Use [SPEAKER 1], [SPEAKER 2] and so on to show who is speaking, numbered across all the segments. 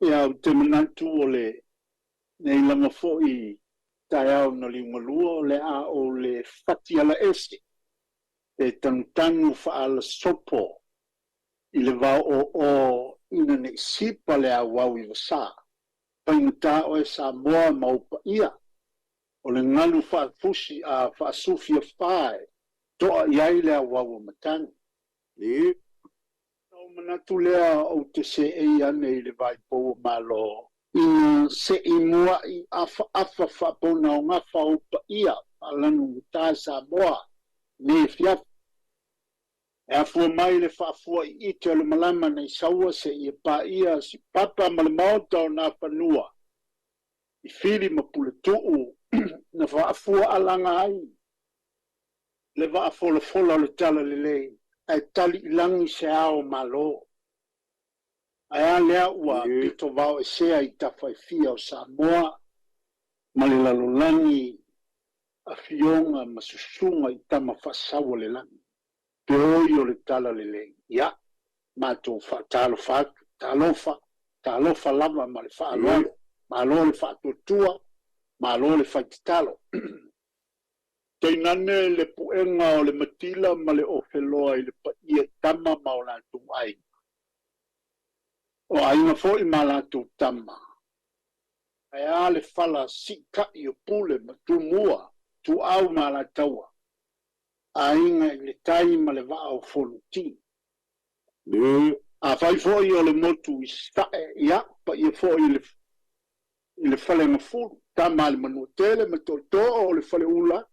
[SPEAKER 1] Ia, ou te manatu o lenei lava foi taeao na liugalua o le a ou le fati alaese pe tanutanu faalasopo i le vao oo ina ne i sipa le auau i vasa. Faigata oe Samoa ma ou paia, o le galu faafusi a faasufi afa e toa i ai le auau o matagi. Ona ou manatu lea ou te seei ane i le vaipou o Malo ina se i mua'i afaafa faaponaogafa ou paia faalanugata Samoa nei afiafi. E afua mai le faafua iite o le malama nei saua seia paia Sipapa ma le Maota o Nafanua i Fili ma Puletuu na faafua alaga ai le vaa folafola o le Talalelei ae tali i lagi se ao o Malo. Ae a lea ua pito vaoesea i tafa e fia o Samoa ma le lalolagi afioga ma susuga i tama faasau o le lagi, feoi o le Talalelei. Ia, matou faatalofa atu, talofa, talofa lava ma le faaaloalo, malo le faatuatua, malo le faitatalo. Tainane le puega o le matila ma le ofeloa i le paia i tama ma o latou aiga, o aiga foi ma latou tama, ae a le fala siita'i o Pule ma Tumua, Tuau ma Alataua, aiga i le tai ma le vaa o Fonoti. Afai foi o le motu i Sasae, ia, paia foi i le i le Falegafulu, tama a le Manuatele ma Tootoo o le Faleula,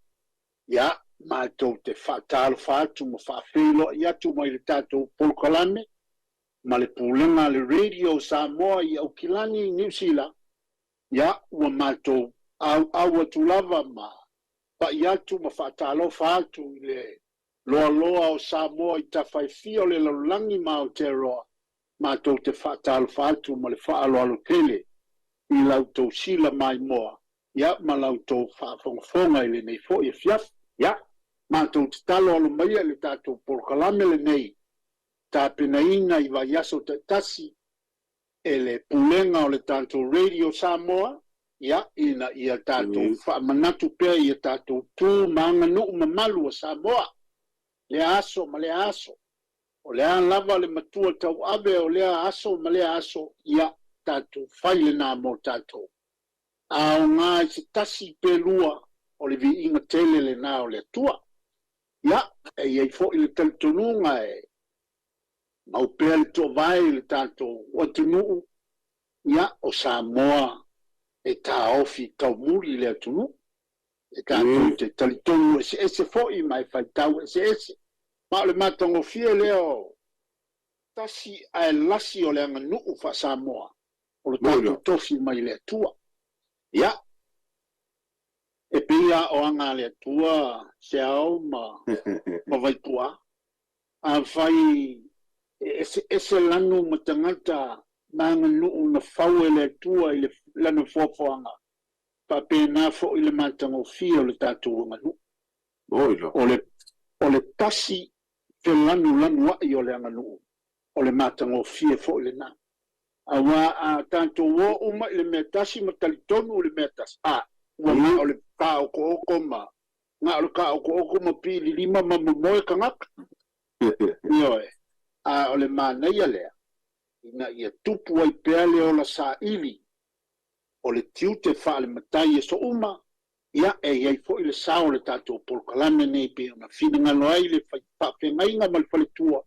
[SPEAKER 1] ia, matou te faatalofa atu ma faafeiloai atu mai le tatou polokalame ma le pulega a le Radio Samoa i Aukilani, Niu Sila, ia, ua matou auau atu lava ma pai atu ma faatalofa atu i le loaloa o Samoa i tafa e fia o le lalolagi ma Aotearoa, matou te faatalofa atu ma le faaaloalo tele i la outou sila maimoa, ia, ma la outou faafogafoga i lenei foi afiafi. Ia, matou tatalo alo maia i le tatou polokalame lenei, tapenaina i vaiaso taitasi e le Pulega o le tatou Radio Samoa, ia, ina ia tatou faamanatu pea i a tatou tu ma aganuu mamalu a Samoa, lea aso ma lea aso. O le a lava le matua tauave o lea aso ma lea aso, ia, tatou fai lena mo tatou. A aoga i se tasi pe lua, o le viiga tele lena o le Atua. Ia, e i ai foi le talitonuga e mau pea le toovae i le tatou atunuu, ia, o Samoa e taofi taumuli le atunuu. E tatou te talitonu eseese foi ma e faitau eseese. Ma o le matagofie lea o tasi ae lasi o le aganuu faa-Samoa o lo tatou tofi mai le Atua. Ia, e pei lava o aga a le Atua se ao ma ma Vaipua, afai e eseese lanu ma tagata ma aganuu na fau e le Atua i le lana foafoaga, faapena foi le matagofie o le tatou aganuu. O le, o le tasi felanulanua'i o le aganuu, o le matagofie foi lena. Aua a tatou o uma i le mea tasi ma talitonu i le mea tasi, a, ua na o le taokooko ma, na o le taokooko ma pililima ma momoe tagata. Ioe. A o le manaia lea, ina ia tupu ai pea le ola saili o le tiute faale-matai e souma, ia, e i ai foi le sao o le tatou polokalame nei pei ona finagalo ai le faafeagaiga ma le faletua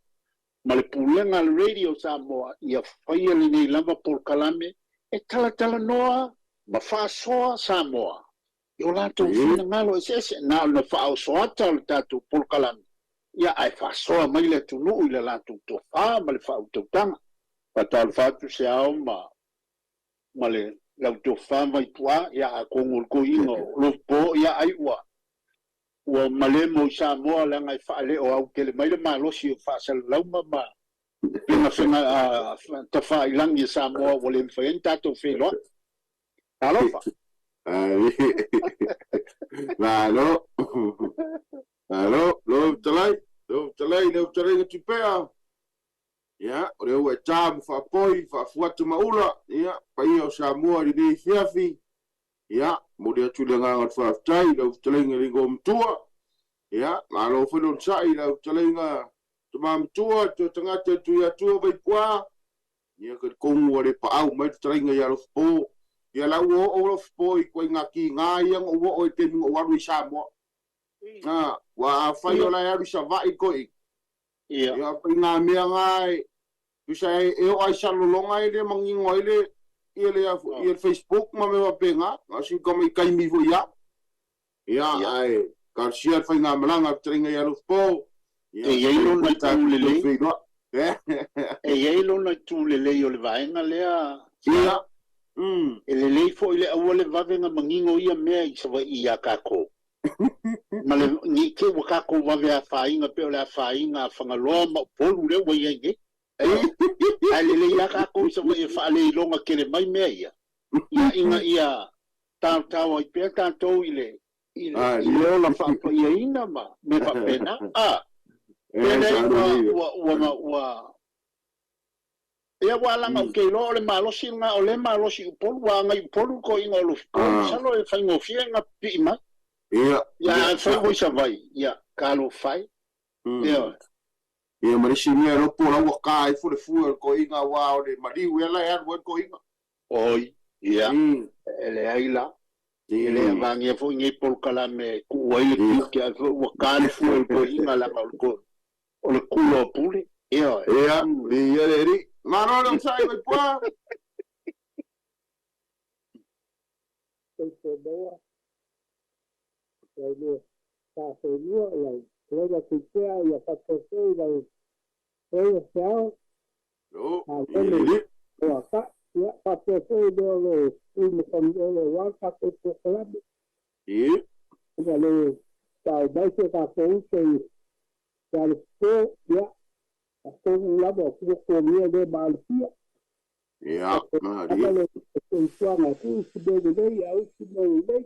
[SPEAKER 1] ma le pulega a le Radio Samoa ia faia lenei lava polokalame e talatalanoa ma faasoa Samoa i o latou finagalo eseese. Na ona faaosoata o le tatou polokalame, ia, ae faasoa mai le atunuu i le latou tofa ma le faautautaga. Faatalofa atu se ao ma ma le lau tofa mai puaa, ia atonu o le toeaina o Lopo, ia ai ua ua malemo i Samoa leaga e faaleo au tele mai le malosi o faasalalauga ma fegafega tafailagi a Samoa ua le mafai ai ona tatou feiloai. Talofa!
[SPEAKER 2] Malo. Malo, lau fetalai, lau fetalai, lau fetalaiga Tupea. Ia, o lea ua e ta ma faapoi, faafuata ma ula, ia, paia o Samoa i lenei afiafi, ia, momoli atu le agaga o le faafetai i lau fetalaiga i le Igoamatua, ia, malo foi le onosai i lau fetalaiga Tama Matua, le Toetagata i le Tuiatua Vaipua, ia, talitonu ua le paau mai le fetalaiga ia Alofipo, ia la ua oo Alofipo i ituaiga tiga ia na ou oo ai i le taimi na ou alu ai i Samoa. Aua afai o la e alu i Savaii le toeaina, ia o ituaiga mea na e tusa e oo lava i salolologa e le manino ai le ia le ia le Facebook ma mea faapena, na o sina tamai taimi foi lava. Ia ae talosia le faigamalaga a le fetalaiga ia Alofipo, ia
[SPEAKER 1] E i ai
[SPEAKER 2] faafetai
[SPEAKER 1] lona
[SPEAKER 2] foi
[SPEAKER 1] itu
[SPEAKER 2] tatou toe
[SPEAKER 1] lelei.
[SPEAKER 2] feiloai.
[SPEAKER 1] E i ai lona itu lelei o le vaega lea,
[SPEAKER 2] Ia,
[SPEAKER 1] Sala. E lelei foi le aua le vave ona manino ia mea i Savaii ia tatou. Ma le ne i te i ua tatou vave afaina pei o le afaina a Fagaloa ma Upolu lea ua i ai nei. Ioe. Ae lelei lava tatou i Savaii e faaleiloga tele mai mea ia, ia ina ia taotao ai pea tatou i le i le i le ola faapaiaina ma mea faapena. A, pe leai ua ua ua ua Ia ua laga ou te iloa o le malosi lena o le malosi i Upolu ua agai Upolu le toeaina o Lufipo masalo e faigofie ona pipii mai.
[SPEAKER 2] Ia,
[SPEAKER 1] Ia
[SPEAKER 2] ia,
[SPEAKER 1] ae fai
[SPEAKER 2] sao.
[SPEAKER 1] ua i Savaii, ia talofa e. Ioe.
[SPEAKER 2] Ia ma le isi mea iloa po o la ua ta ifo le fue o le toeaina aua o le maliu ea la e alu ai le toeaina.
[SPEAKER 1] Oi, ia, e leai la. E le avagia foi nei polokalame e tuu ai le tiute ae foi ua ta le fue o le toeaina leaga o le O le kula o Pule, ioe.
[SPEAKER 2] Ia, viia le Alii. Malo le onosai Vaipua.
[SPEAKER 3] Soifua maua, lau lua tafelua, lau fetalaiga Tuitea, ia faapea foi lau fetalaiga Feao,
[SPEAKER 2] Malo,
[SPEAKER 3] malo
[SPEAKER 2] viia le
[SPEAKER 3] le
[SPEAKER 2] Alii.
[SPEAKER 3] toatai, ia faapea foi le o lo o ui matagi olo aua le tatou polokalame. Ina le tau mai si o tatou uso i le alopopo, ia, atonu lava o fuafuagia lea ma alofia.
[SPEAKER 2] Ia,
[SPEAKER 3] Lava
[SPEAKER 2] malie.
[SPEAKER 3] le soifuaga e tuu isi mea lelei a isi mea lelei.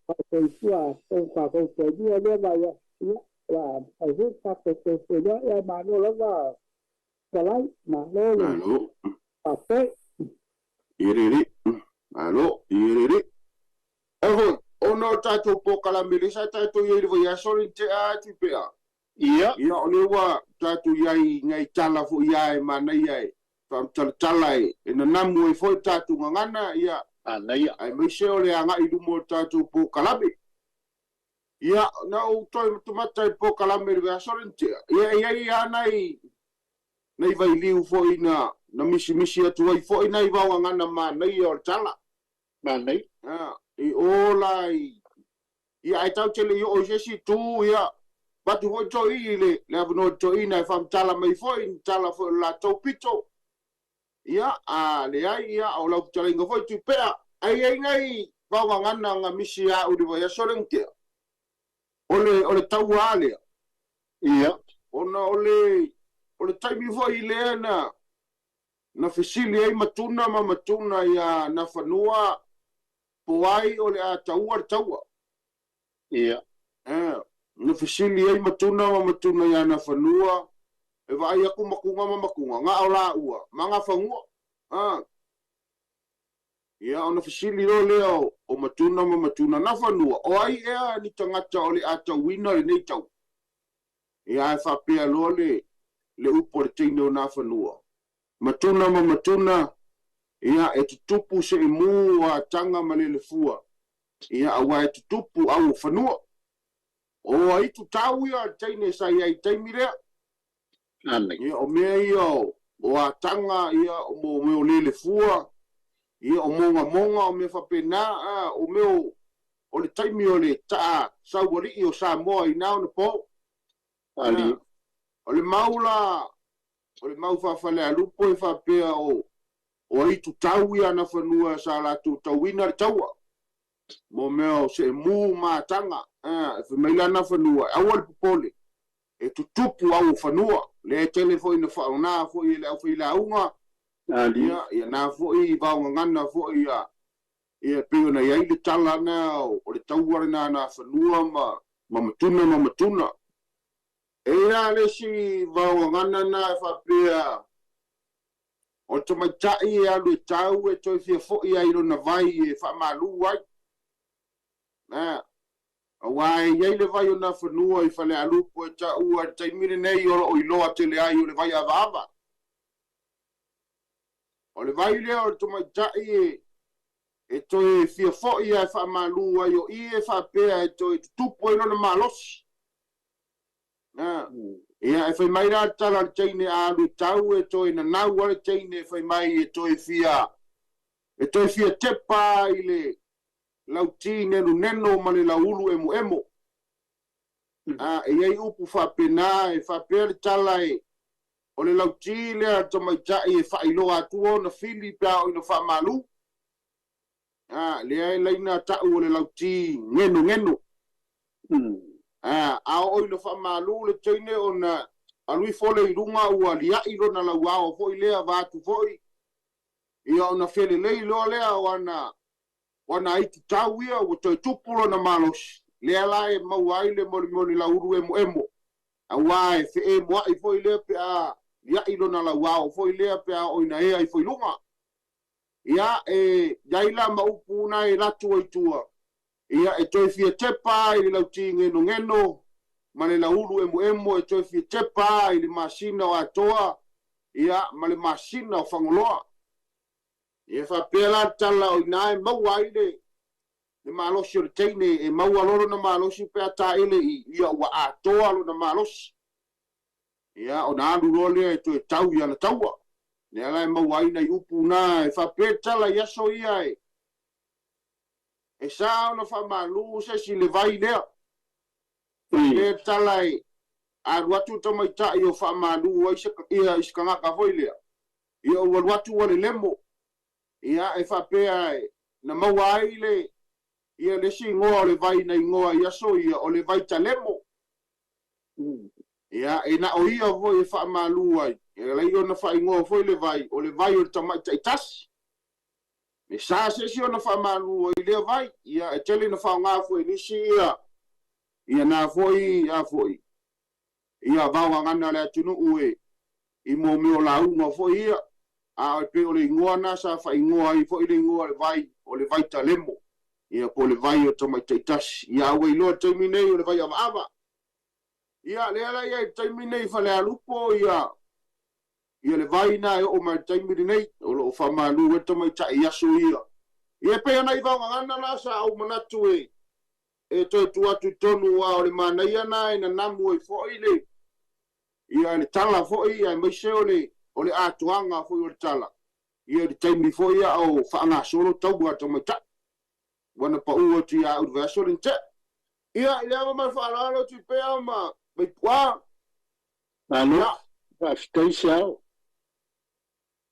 [SPEAKER 3] A o soifua atonu tatou toe lua lea vaiaso, ia, o le a mafai foi ona tatou toe feiloai, ae malo lava fetalai, malo le
[SPEAKER 2] Malo.
[SPEAKER 3] faafetai.
[SPEAKER 2] Ia le alii. Malo. Ia le alii. E foi, ona o tatou polokalame lea sa tatou i ai i le vaiaso lenei tea atu pea.
[SPEAKER 1] Ia.
[SPEAKER 2] Ia, o lea ua tatou i ai i nai tala foi lava e manaia e faamatalatala e nanamu ai foi le tatou gagana, ia,
[SPEAKER 1] Manaia.
[SPEAKER 2] aemaise o le agai i luma o le tatou polokalame. Ia, na ou toe matamata i le polokalame i le vaiaso lenei tea, ia, e i ai lava nai nai vailiu foi na na misimisi atu ai foi nai vaogagana manaia o le tala.
[SPEAKER 1] Manaia.
[SPEAKER 2] I o la i Ia, ae tatou te le i oo i se isi itu, ia, avatu foi toeaina i le, le avanoa i toeaina e faamatala mai foi ni tala foi o le latou pito. Ia, a leai, ia, o lau fetalaiga foi Tupea, ae i ai nai vaogagana na misi ia au i le vaiaso lea na tea, o le, o le taua lava lea.
[SPEAKER 1] Ia.
[SPEAKER 2] Ona o le, o le taimi foi lea na, na fesili ai Matuna ma Matuna ia Nafanua Po ai o le a taua le taua.
[SPEAKER 1] Ia.
[SPEAKER 2] Ä, na fesili ai Matuna ma Matuna iā Nafanua, e vaai aku Makuga ma Makuga, na o lāua, ma Nafanua. Ä. Ia, ona fesili loa lea o Matuna ma Matuna, Nafanua, o ai ea ni tagata o le a tauina lenei taua? Ia, ae faapea loa le, le upu a le teine o Nafanua, Matuna ma Matuna, ia, e tutupu se imu a Taga ma Lelefua, ia, aua e tutupu au o fanua. O aitu tau ia a le teine sa i ai i taimi lea.
[SPEAKER 1] Amen.
[SPEAKER 2] Ia, o mea ia o, o Ataga, ia, o mo mea o Lelefua, ia, o Mogamoga, o mea faapena, a, o mea o, o le taimi o le taa saualii o Samoa i na ona po.
[SPEAKER 1] Ali.
[SPEAKER 2] Ia, o le mau la, O le mau faafalealupo e faapea o o aitu tau ia ana fanua sa latou tauina le taua mo mea o seemu ma ataga, a, e fai mai la ana fanua, aua le popole, e tutupu au o fanua, lea e tele foi ina faaoga foi e le aufailauga, ia, ia na foi vaogagana foi ia, ia e pei ona i ai le tala na o le taua lena a na fanua ma, ma matuna ma matuna. E i ai le isi vaogagana na e faapea o le tamaitai e alu e tau e toe fia foi ai i lona vai e faamalu ai. A, aua e i ai le vai o Nafanua i Falealupo e taua i le taimi lenei o lo o iloa tele ai o le vai avaava. O le vai lea o le tamaitai e e toe fia foi ae faamalu ai o i e faapea e toe tutupu ai lona malosi. A, ia e fai mai la le tala a le teine a alu e tau e toe nanau a le teine e fai mai e toe fia e toe fia tepa i le lauti nenuneno ma le lauulu emoemo. A, e i ai upu faapena e faapea le tala e o le lauti lea a le tamaitai e faailoa atu ona fili pe a oo ina faamalu. A, lea e laina ta'u o le lauti genogeno. A, a oo ina faamalu le teine ona alu ifo lea i luga ua lia'i lona lauao foi lea vaeatu foi, ia ona felelei loa lea o ana o ana aitu tau ia ua toe tupu lona malosi, lea la e maua ai le molimoli lauulu emoemo, auā e feemoa'i foi lea pe a lia'i lona lauao foi lea pe a oo ina ea ifo i luga. Ia, e i ai la ma upu na e latu ai tua, ia, e toe fia tepa i le lauti genogeno ma le lauulu emoemo, e toe fia tepa i le masina o Atoa, ia, ma le masina o Fagaloa. Ia faapea la le tala o ina e maua ai le le malosi o le teine, e maua loa lona malosi pe a taele i ia ua atoa lona malosi. Ia ona alu loa lea e toe tau i ana taua. Lea la e maua ai nai upu na e faapea le tala i aso ia e e sa ona faamalu se isi le vai lea. Faapea le tala e alu atu le tamaitai o faamalu ai se ia i se tagata foi lea. Ia ua alu atu ua lelemo. Ia e faapea e na maua ai le ia le isi igoa o le vai na igoa i aso ia o le vai talemo. Ia e na o ia foi e faamalu ai. E alai ona faaigoa foi le vai o le vai o le tamaitai tasi. E sa se isi ona faamalu ai lea vai. Ia e tele na faaaoga foi e nisi ia ia na foi a foi ia vaogagana a le atunuu e i mo mea o lauga foi ia, a e pei o le igoa na sa faaigoa ai foi le igoa o le vai, o le vai talemo, ia po o le vai o tamaitai tasi. Ia a ua iloa i le taimi nei o le vai avaava. Ia lea la ia i le taimi nei i Falealupo ia ia le vai na e oo mai i le taimi lenei, o lo o faamalu ai le tamaitai i aso ia. Ia e pei ona i vaogagana la sa ou manatu e e toe tuu atu i tonu aua o le manaia na e nanamu ai foi le ia le tala foi aemaise o le o le atoaga foi o le tala ia i le taimi foi a o faagasolo taua a tamaitai ua na pau atu ia au i le vaiaso lea na tea. Ia i le ava ma le faaaloalo Tuipea ma Maipuaa.
[SPEAKER 1] Malo,
[SPEAKER 2] Ia.
[SPEAKER 1] faafetai Seao.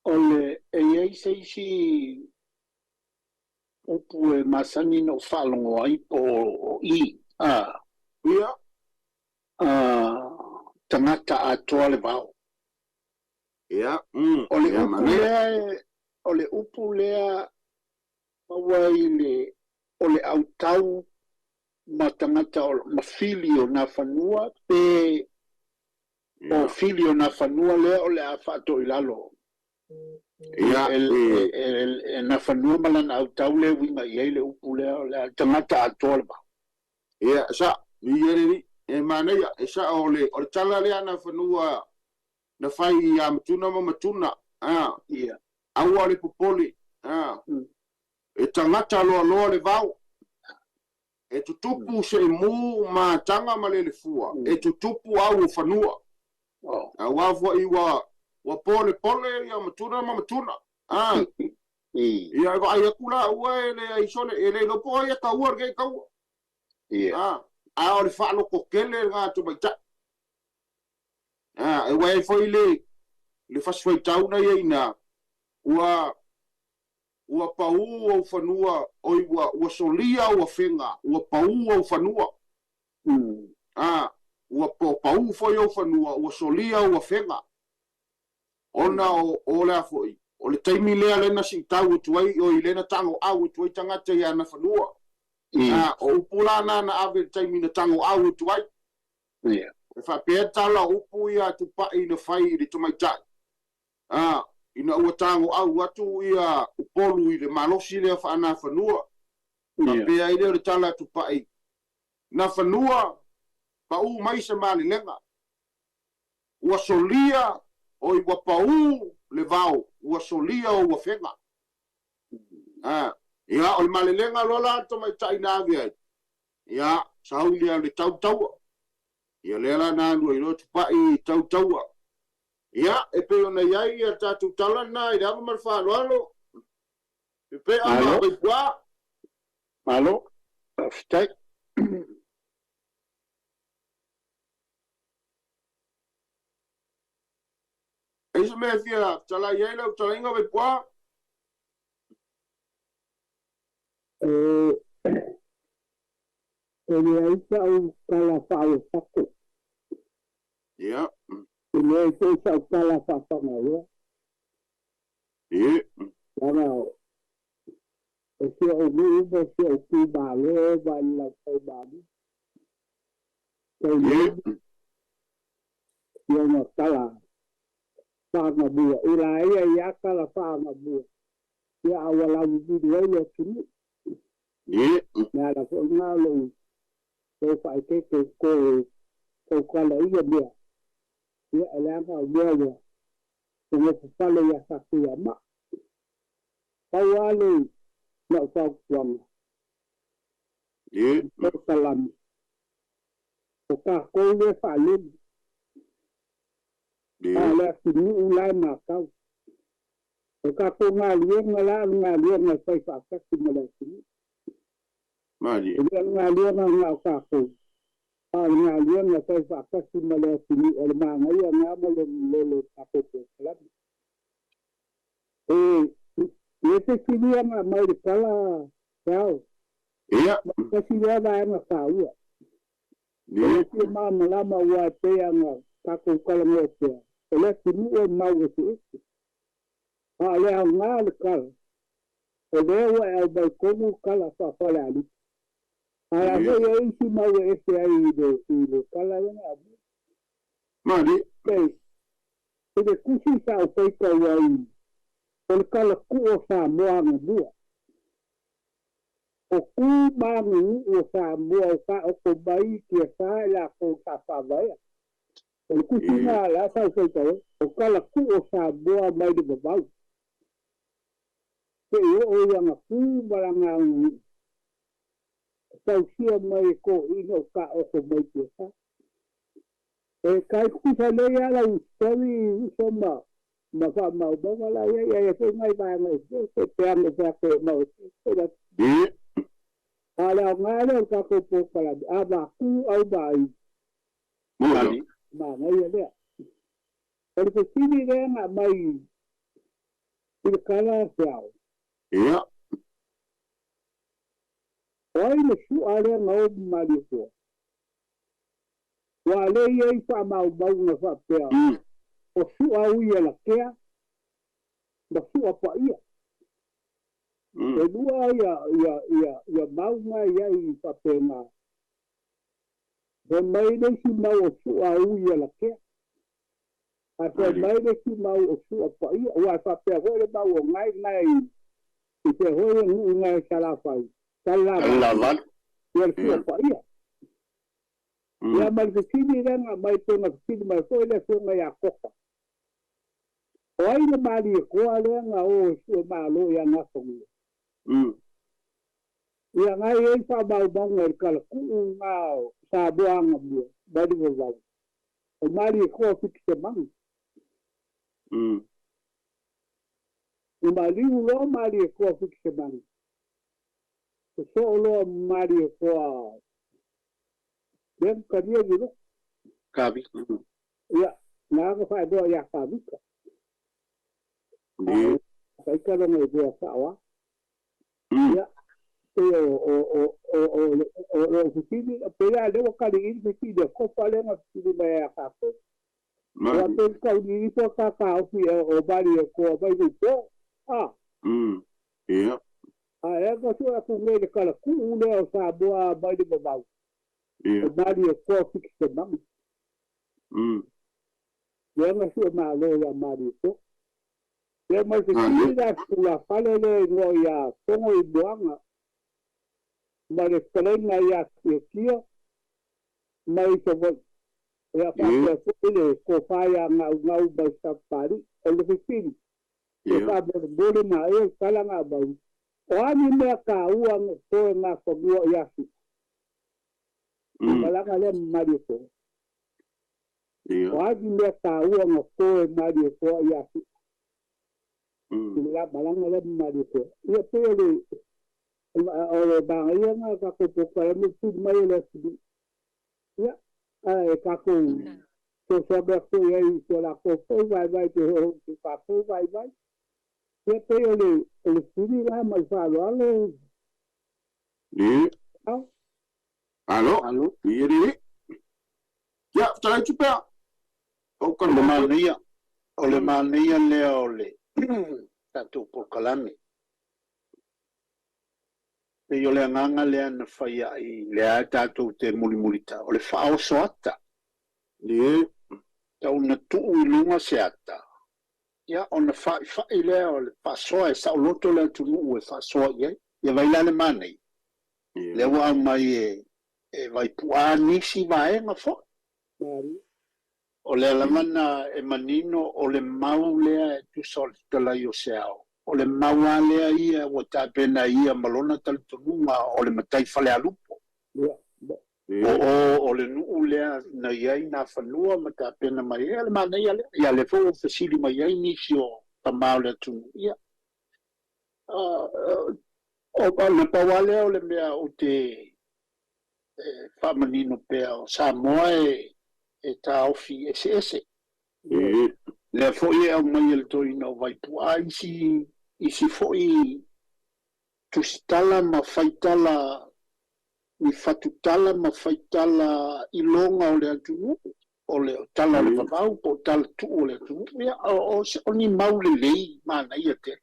[SPEAKER 1] O le, e i ai se isi upu e masani na ou faalogo ai po o i, a.
[SPEAKER 2] Ia.
[SPEAKER 1] A, tagata atoa le vao.
[SPEAKER 2] Ia, mm,
[SPEAKER 1] O le
[SPEAKER 2] ia
[SPEAKER 1] upu
[SPEAKER 2] manaia.
[SPEAKER 1] lea e, o le upu lea maua i le, o le autau ma tagata o, ma fili o Nafanua pe o
[SPEAKER 2] Ia.
[SPEAKER 1] fili o Nafanua lea o le a faatoilalo.
[SPEAKER 2] Ia,
[SPEAKER 1] E,
[SPEAKER 2] e,
[SPEAKER 1] e, e Nafanua ma lana autau le uiga i ai le upu lea o le a tagata atoa le vao.
[SPEAKER 2] Ia, sa, ia le li, e manaia, e sa o le, o le tala lea Nafanua na fai ia Matuna ma Matuna, a,
[SPEAKER 1] Ia.
[SPEAKER 2] aua le popole, a, e tagata loaloa le vao, e tutupu seemu ma taga ma lelefua, e tutupu au o fanua.
[SPEAKER 1] Oh.
[SPEAKER 2] Auā foi ua, ua polepole ia Matuna ma Matuna, a,
[SPEAKER 1] I.
[SPEAKER 2] ia e vaai atu la ua e leai sole, e le iloa po o ai e taua lenei taua.
[SPEAKER 1] Ia.
[SPEAKER 2] A, a o le faalototele lena a tamaitai. A, e ua i ai foi le, le fasi faitau na i ai ina, ua, ua pau ou fanua, oi ua, ua solia ou afega, ua pau ou fanua. A, ua pau foi ou fanua, ua solia ou afega. Ona o, o le a foi, o le taimi lea lea na siitau atu ai, oi lea na tagoau atu ai tagata i ana fanua. A, o upu la na na ave i le taimi na tagoau atu ai.
[SPEAKER 1] Ia.
[SPEAKER 2] E faapea tala o upu ia a Tupai na fai i le tamaitai, a, ina ua tagoau atu ia Upolu i le malosi lea faanafanua. Faapea ai lea o le tala a Tupai, Nafanua, pau mai se malelega. Ua solia, oi ua pau le vao, ua solia ou afega. A, ia, o le malelega loa la a le tamaitai na ave ai, ia, sauni lava le tau taua. Ia lea la na alu ai loa Tupai i tau taua. Ia, e pei ona i ai le tatou tala lena i le ava ma le faaaloalo, Pepea ma
[SPEAKER 1] Malo.
[SPEAKER 2] Vaipua.
[SPEAKER 1] Malo. Faafetai.
[SPEAKER 2] E ai se mea e fia fetalai ai lau fetalaiga Vaipua?
[SPEAKER 3] E e leai sa'u tala faaulufatu.
[SPEAKER 2] Ia.
[SPEAKER 3] E leai foi sa'u tala faafagaloa. Leaga o si o'u nuu ma si o'u itumalo ma le lautaumalu. Taulagi i ona tala faagamua. I laia ia tala faagamua, ia a ua lauiliili ai le atunuu. Le ala foi lena o lou lou faaeteete i ko kou tala i ia mea, ia e leaga o mea ua nofofale ia Satuiamaa. Pau lava le lau fautuaga i polokalame, o tatou lea e faalelu, a o le atunuu la e matau. O le tatou galuega la o le galuega e fai faatasi ma le atunuu. E le o le galuega na o tatou, a o le galuega e fai faatasi ma le atunuu, o le manaia lena ma le lelei o le tatou polokalame. E i ai fesilia na aumai i le tala Feao, tasi lea vaega taua. O le fia malamalama aua e pei lava ona tatou talanoa pea, o le atunuu e mau eseese. A o le aoga o le tala, o lea ua e aumai tonu le tala faa-Falealili. A o le a foi e isi mau e ese ai i le tala lea na aumai. Pei, i le tusi sa ou faitau ai, o le tala tuu o Samoa anamua. O tu ma aganuu o Samoa o taoto mai i tiasa e latou sa faavaea. O le tusi lena la sa ou faitau ai, o tala tuu o Samoa mai le vavau seia oo i ana tu ma lana aganuu, tausia mai e toeaiina o taoto mai i tiasa. E tai tutusa lelei lava lau story uso ma ma faamaumauga la i ai, e i ai foi nai vaega eseese pe ana fai atu e mau eseese la. A o le aoga lea o le tatou polokalame, a matu au ma ai, manaia lea. O le fesili lea na aumai i le tala Feao. O ai le su'a lea na o ma Malietoa? Ua le i ai faamaumauga faapea o su'a ui e lakea ma su'a paia. E lua ia ia ia ia mau na i ai faapena. Fai mai le isi mau o su'a ui e lakea, ae fai mai le isi mau o su'a paia. Ua faapea foi le mau o ngai ngai i fea foi e nuu ngai Salafai, Salelavalu, ia le su'a paia. Ia ma le fesili lea na aumai pei ona fesili mai foi le afioga ia Koka. O ai le Malietoa lea na o e sue malo ia Nafanua? Ia na i ai faamaumauga i le talatuu na o Samoa anamua mai le vavau, o Malietoa Fitisemanu. Na maliu loa Malietoa Fitisemanu, sosoo loa ma Malietoa lea na talia i le lotu.
[SPEAKER 1] Kavika.
[SPEAKER 3] Ia, na ana faailoa ia Kavika. A o ita lona igoa sao a. Ia, pei o o o o o o lou fesili, pei lava lea ua tali i le fesili a Kopa lea na fesili mai ai ia tatou. Aua pei na taulili ifo ta taofi o Malietoa mai Lupo, a. A e ana sue atu nei le talatuu lea o Samoa mai le vavau, o Malietoa Fitisemanu. Lea na si o malo ia Malietoa. Ia ma le fesili la i se tulafale lea e igoa ia Togo i Moaga ma le fetalaiga ia Tiatia mai Savaii. Ia faapea foi le tofa ia Gaugau mai Sapapalii. O le fesili, ia faamolemole maea le tala na aumai, o a ni mea taua na toe nafanua i Afrika? I malaga lea ma Malietoa. O a ni mea taua na toe Malietoa i Afrika? I le malaga lea ma Malietoa. Ia pei o le o le manaia lena o le tatou polokalame tuli mai e le atunuu. Ia, ae tatou fesoasoani atu foi i ai i si o latou foi vaivai pe oo i si o tatou vaivai. Ia pei o le o le fesili la ma le faaaloalo.
[SPEAKER 2] Ia. Alo.
[SPEAKER 1] Alo.
[SPEAKER 2] Ia lelei. Ia, fetalai atu pea. O
[SPEAKER 1] le manaia, o le manaia lea o le tatou polokalame. Pei o le agaga lea na fai ai lea tatou te mulimulita, o le faaoso ata.
[SPEAKER 2] Ie.
[SPEAKER 1] Tau na tuu i luga se ata, ia ona faifai lea o le faasoa e saoloto le atunuu e faasoa i ai. Ia vai la le manaia, lea ua aumai e Vaipu'a nisi vaega foi. O lea lava na e manino o le mau lea e tusa o le fetalai o Seao, o le mau lava lea ia ua tapena e ia ma lona talitonuga o le matai Falealupo. O o o le nuu lea na i ai nā fanua ma tapena mai ai, o le manaia lea. Ia lea foi ua fesili mai ai nisi o tama o le atunuu, ia, o na pau lava lea o le mea ou te faamanino pea, o Samoa e taofi eseese. Lea foi e aumai e le toeaina o Vaipu'a isi isi foi tusitala ma faitala, ni fatutala ma faitala iloga o le atunuu, o le tala o le vavau po o tala tuu o le atunuu. Ia, o ni mau lelei manaia tele.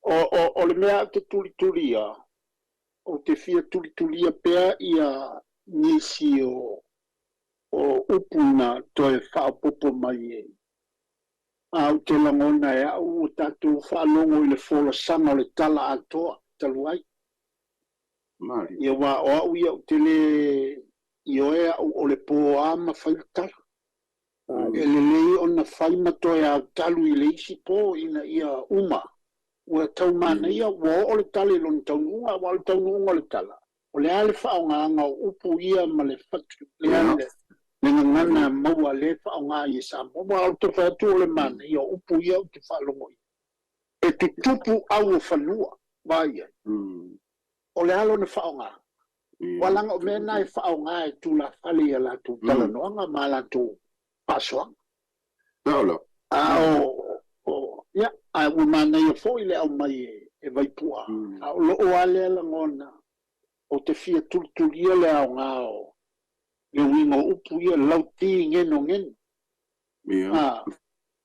[SPEAKER 1] O le mea ou te tulitulia, ou te fia tulitulia pea ia nisi o upu na toe faaopoopo mai e. A ou te lagona e au ua tatou faalogo i le folasaga o le tala atoa talu ai. Ia aua o au ia ou te le ioe au o le po a ma fai le tala. E lelei ona fai ma toe autalu i le isi po ina ia uma. Ua tau manaia, ua oo le tala i lona taunuuga, aua o le taunuuga o le tala, o le a le faaaogaina o upu ia ma le fatu, lea le gagana maua lea e faaaoga ai e Samoa. Aua ou te fai atu o le manaia o upu ia ou te faalogo i ai. E tutupu au o fanua, vaai ai. O le a lona faaaoga? Ua leaga o mea na e faaaoga e tulafale i a latou talanoaga ma a latou faasoaga. A o, ia, ae ua manaia foi le aumai e Vaipu'a, a o lou lava lea lagona, ou te fia tulitulia le aoga o le uiga o upu ia, lauti genogeno, a,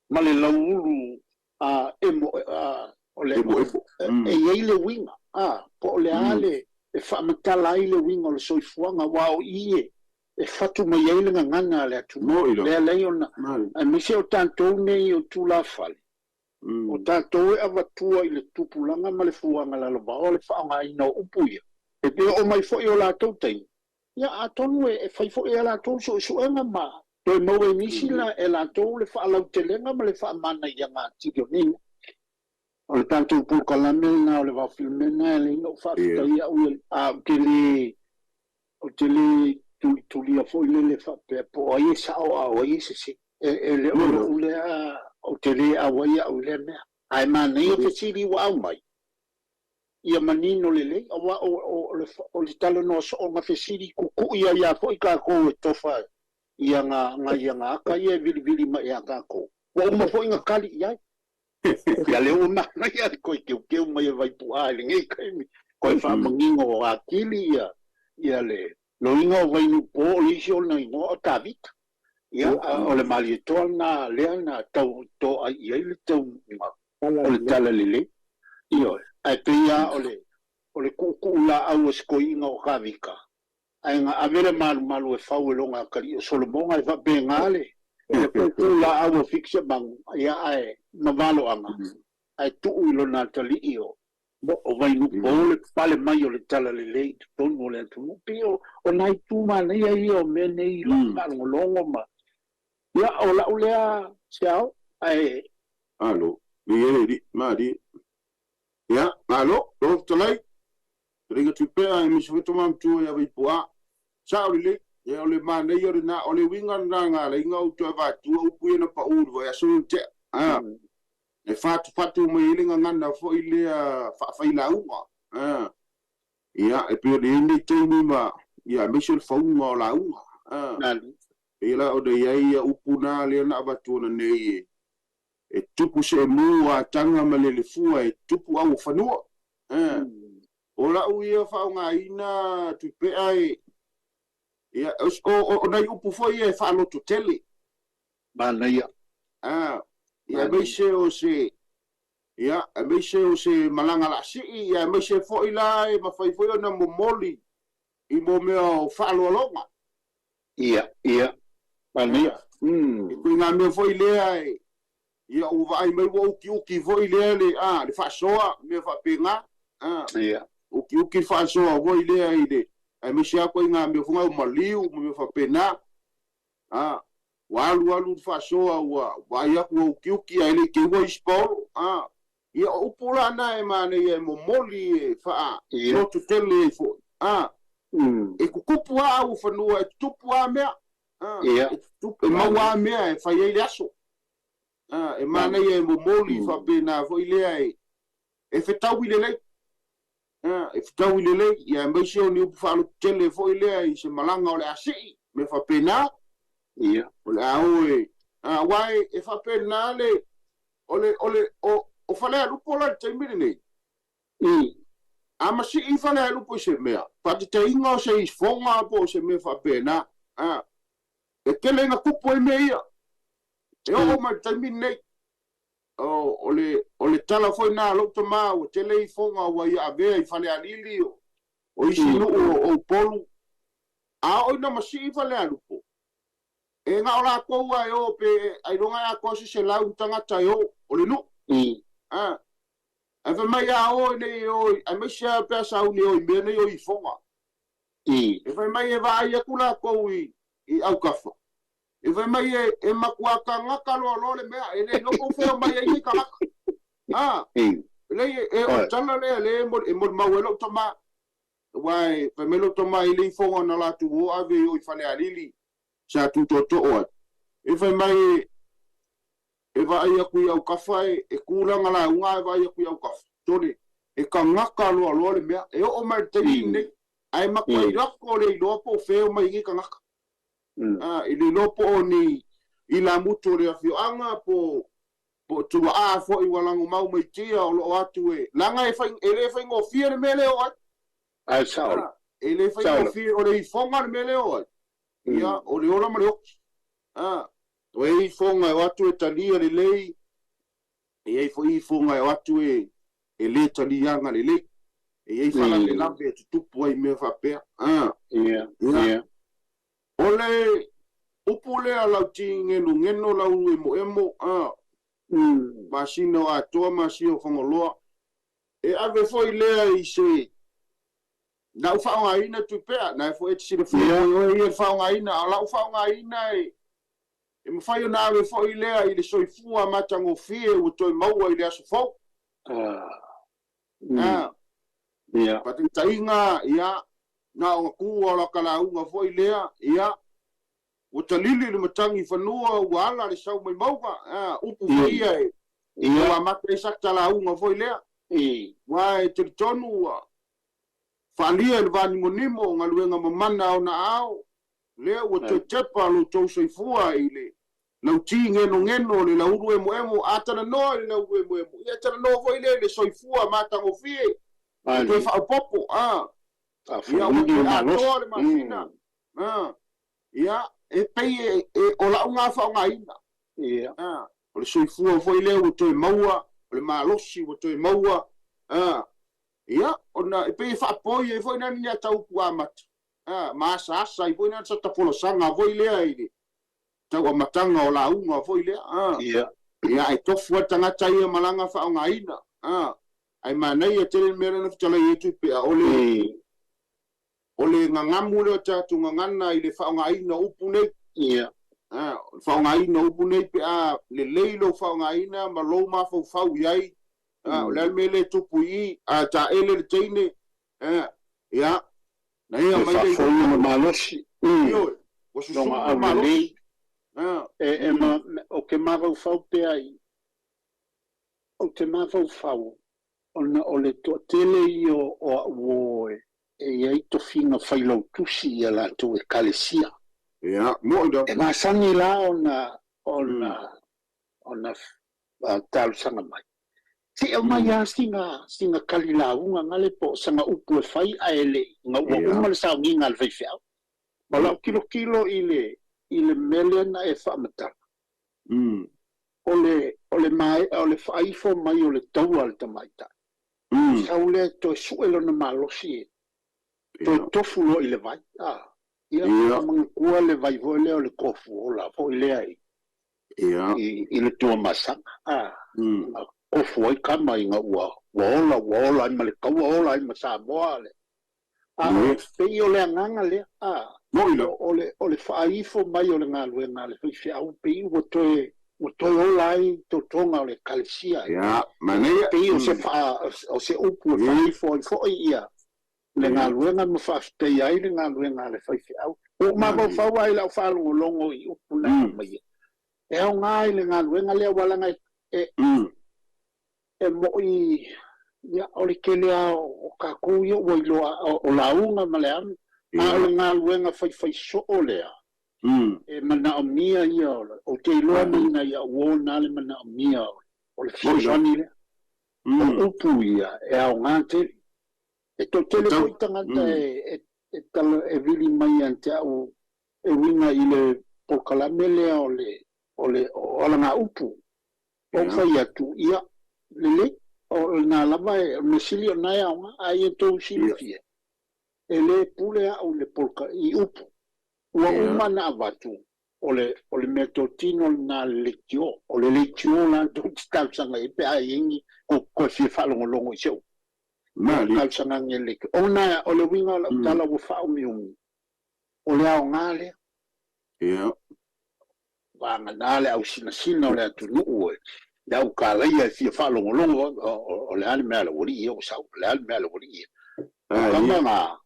[SPEAKER 1] ma le lauulu a, emo, a, o le, e i ai le uiga, a, po o le a le, e faamatala ai le uiga o le soifuaga, aua o i e fatu mai ai le gagana a le atunuu. Lea lea ona, aemaise o tatou nei o tulafale, o tatou e avatua i le tupulaga ma le fuaga lalovaoa le faaaogaina o upu ia, e pei oo mai foi o latou taimi, ia atonu e fai foi e latou suesuega ma toe maua e nisi la e latou le faalautelega ma le faamanaiaga atili o nei mea. O le tatou polokalame lena o le Vaofilemena e lei na ou faafetaia au ia, a ou te le ou te le tulitulia foi lele faapea po o ai e sao a o ai e sese. E le o lou lea, ou te le auai au i lea mea. Ae manaia fesili ua aumai, ia manino lelei, aua o le talanoa sooga fesili kukui ai lava foi tatou e tofa ia nga aka ia e vilivili mai ia tatou. Ua uma foi na tali i ai. Ia lea ua manaia le toe teuteu mai e Vaipu'a i lenei taimi, toe faamanino atili ia ia le loiga o Vainuupo, o le isi ona igoa o Tavita. Ia, o le Malietoa lena lea na tau toai i ai le taunuuga o le tala lelei. Ioe, ae pei lava o le o le kuukuu laau a si toeaina o Tavita. Ae na ave le malumalu e fau e loga atalii o Solomoga e faapena le le laau o fikisia magu ia ae mavaloaga ae tuu i lona atalii o Vainuupo le pale mai o le talalelei i totonu o le atunuu. Pei o nai tu manaia ia o mea nei i lau faalogologo ma ia o lau lea seao ae
[SPEAKER 2] Malo, li li mali. Ia, malo, lo talai. Ringa tupea e misi foto mamtua ia vaipua. Sao lelei, ia o le manaia o lena, o le uiga lena na ala ai ona ou toe avatua upu ia na pau i le vaiaso ua tea. A, e fatufatu mai ai le gagana foi lea faafailauga. A, ia, e pei ona i ai lenei taimi ma, ia, aemaise o le fauga o lauga. A, pei la ona i ai upu na lea na avatu ananei e, e tupu seemu a taga ma lelefua e tupu au o fanua. A, o lau ia faaaogaina tupea e, ia, o nai upu foi ia e faalototele.
[SPEAKER 1] Manaia.
[SPEAKER 2] A, ia, aemaise o se, ia, aemaise o se malaga laasii, ia, aemaise foi la e mafai foi ona momoli i mo mea o faaloaloga.
[SPEAKER 1] Ia, ia, manaia.
[SPEAKER 2] E ituaiga mea foi lea e, ia, ua vaai mai ua utiuti foi lea le, a, le faasoa, mea faapena. A, utiuti le faasoa foi lea i le, aemaise lava ituaiga mea foi o maliu ma mea faapena. A, ua alu alu le faasoa ua vaai atu ua utiuti ae le i teua isi paolo. A, ia o upu la na e manaia e momoli e faa loto tele ai foi. A, e tutupu lava au fanua, e tutupu lava mea. A, e tutupu, e maua lava mea e fai ai le aso. A, e manaia e momoli faapena foi lea e, e fetaui lelei. A, e fetaui lelei, ia aemaise o ni upu faalototele foi lea i se malaga o le a sii, mea faapena. O le a o e, a, aua e faapena le, o le, o le, o, o Falealupo la i le taimi lenei. A masii Falealupo i se mea, faateteiga o se ifoga po o se mea faapena. A, e tele ina tupu ai mea ia. E oo mai i le taimi lenei. O, o le, o le tala foi lena a lou tamā, ua tele ifoga ua ia avea i Falealili, o, o isi nuu o, o Upolu. A oo ina masii Falealupo, e na o latou lava e o pe ailoga e atoa se 100 tagata e o, o le nuu. A, ae fai mai a o nei e o, aemaise lava pe a sauni e o i mea nei o ifoga. E fai mai e vaai atu latou i, i autafa. E fai mai e, e matua tagata loaloa le mea, e le iloa po o fea o mai ai nei tagata. A, lei e, o le tala lea lea e molimau ai lou tamā. Aua e fai mai lou tamā e le ifoga na latou o ave i o i Falealili sa tutootoo ai. E fai mai e, e vaai atu i autafa e, e tulaga lauga ae vaai atu i autafa. Sole, e tagata loaloa le mea. E oo mai i le taimi lenei, ae matuai lako le iloa po o fea o mai ai nei tagata. A, i le iloa po o ni ilamutu o le afioaga po o tuaa foi ua lagomau mai tia o lo o atu e, leaga e fai, e le faigofie le mea lea o ai.
[SPEAKER 1] Ae sao.
[SPEAKER 2] A, e le faigofie, o le ifoga le mea lea o ai. Ia, o le ola ma le oti. A, o e ifoga e o atu e talia lelei, e i ai foi ifoga e o atu e, e le taliaga lelei. E i ai faalavelave e tutupu ai i mea faapea. A, ia. O le upu lea lautingenugenu lau emoemo, a, masina o Atoa, masina o Fagaloa, e ave foi lea i se, lau faaaogaina Tupea, na e foi e te silafia foi oe ia le faaaogaina, a o lau faaaogaina e, e mafai ona ave foi lea i le soifua matagofie ua toe maua i le aso fou. A, faataitaiga, ia, na ona tu lava o lata lauga foi lea, ia, ua talili le matagi fanua, ua ala le sau mai mauga, a, upu foi ia e, ua amata ai sata lauga foi lea. Aua e talitonu ua faalia i le vanimonimo o galuega mamana a ona ao, lea ua toe tepa lo outou soifua i le lauti genogeno o le laulu emoemo, a talanoa i le laulu emoemo, ia e talanoa foi lea i le soifua matagofie, e toe faaopoopo, a, ia ua toe atoa le masina, a, ia, e pei e, e, o lau na faaaogaina, a, o le soifua foi lea ua toe maua, o le malosi ua toe maua, a, ia, ona e pei e faapoi ai foi nani ni a tau upu amata. Ma asaasa ai foi na sa tafolasaga foi lea i le tauamataga o lauga foi lea. Ia ae tofu a tagata ia malaga faaaogaina. Ae manaia tele le mea lea na fetalai ai Tuipe'a, o le o le gagamu lea o tatou gagana i le faaaogaina o upu nei. O le faaaogaina o upu nei pe a lelei lou faaaogaina ma lou mafaufau i ai. O le a le mea lea e tupu i i, a taele le teine, ia, na ia
[SPEAKER 1] E
[SPEAKER 2] mai le
[SPEAKER 1] faafofoga ma malosi.
[SPEAKER 2] Ioe, ua susunu
[SPEAKER 1] Loga
[SPEAKER 2] ma malosi.
[SPEAKER 1] Aulelei. E ma, o ke mafaufau pea i, o te mafaufau, ona o le toatele ia o au o e i ai tofiga failautusi ia latou ekalesia.
[SPEAKER 2] Ia, mo'i la.
[SPEAKER 1] E masani la ona talosaga mai. Se i aumai lava sina kali lauga gale po o saga upu e fai ae le i ina ua uma le sauniga a le faifeau. Ma lau tilotilo i le mea lea na e faamatala. O le maea o le faaifo mai o le taua a le tamaitai. Sau lea toe sue lona malosi e toe tofu loa i le vai. Ia, faamanatua le vai foi lea o le tofu ola foi lea i i le Tuamasaga. Na tofu ai tama ina ua ola ai ma le taua ola ai ma Samoa le. A o pei o le agaga lea.
[SPEAKER 2] Mo'i la.
[SPEAKER 1] O le faaifo mai o le galuega a le faifeau pei ua toe ola ai totoga o le ekalesia.
[SPEAKER 2] Ia, manaia.
[SPEAKER 1] Pei o se upu e faaifo ai foi ia le galuega ma faafetaia ai le galuega a le faifeau. Ua ou mafaufau ai lau faalogologo i upu na aumaia. E aoga i le galuega lea ua laga e e mo'i ia o le tele lava o tatou ia ua iloa o lauga ma le anu. A o le galuega faifaisoo lea e manaomia ia ou te iloa mai na ia uo na le manaomia o le fesoasoani lea. O upu ia e aoga tele. E toatele foi tagata e tala e vili mai ia te au e uiga i le polokalame lea o le o alagaupu. O fai atu ia lelei o lena lava e o le mea sili o na e aoga a ia tou silafia. E le pule au i le poloka i upu. Ua uma na avatu o le mea totino lena le leitio. O le leitio la tou te talosaga ai pe a i ai ni ko fia faalogologo i se upu.
[SPEAKER 2] Mali.
[SPEAKER 1] Talosaga le leitio. Ona o le uiga o lau tala ua faaumiumi. O le aoga lea. Vagana le ausinasina o le atunuu e le au kalaia e fia faalogologo o le a le mea a le ualii ia ua sau. O le a le mea a le ualii ia. O kama na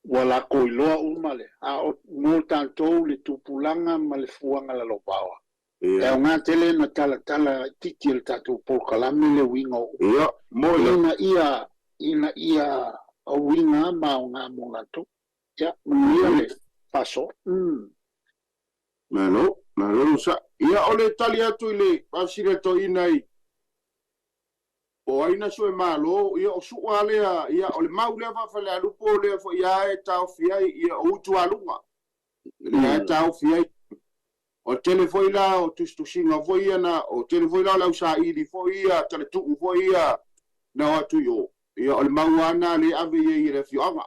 [SPEAKER 1] ua lakou iloa uma le a o mo tatou le tupulaga ma le fuaga lalovaoa. E aoga tele na talatala titi e le tatou polokalame le uiga o upu.
[SPEAKER 2] Ia, mo'i la.
[SPEAKER 1] Ina ia uiga ma aoga mo latou. Ia, manuia le faasoa.
[SPEAKER 2] Malo, malo sa. Ia, o le tali atu i le faafesili a toeaina i po o ai na sue malo, ia o su'a lea, ia o le mau lea faafalealupo lea foi lava e taofi ai, ia o utualuga. Lea e taofi ai. O tele foi la o tusitusiga foi ia na, o tele foi la o le ausaili foi ia, talatuu foi ia na o atu i o. Ia o le mau lava na le ave i ai e le afioaga.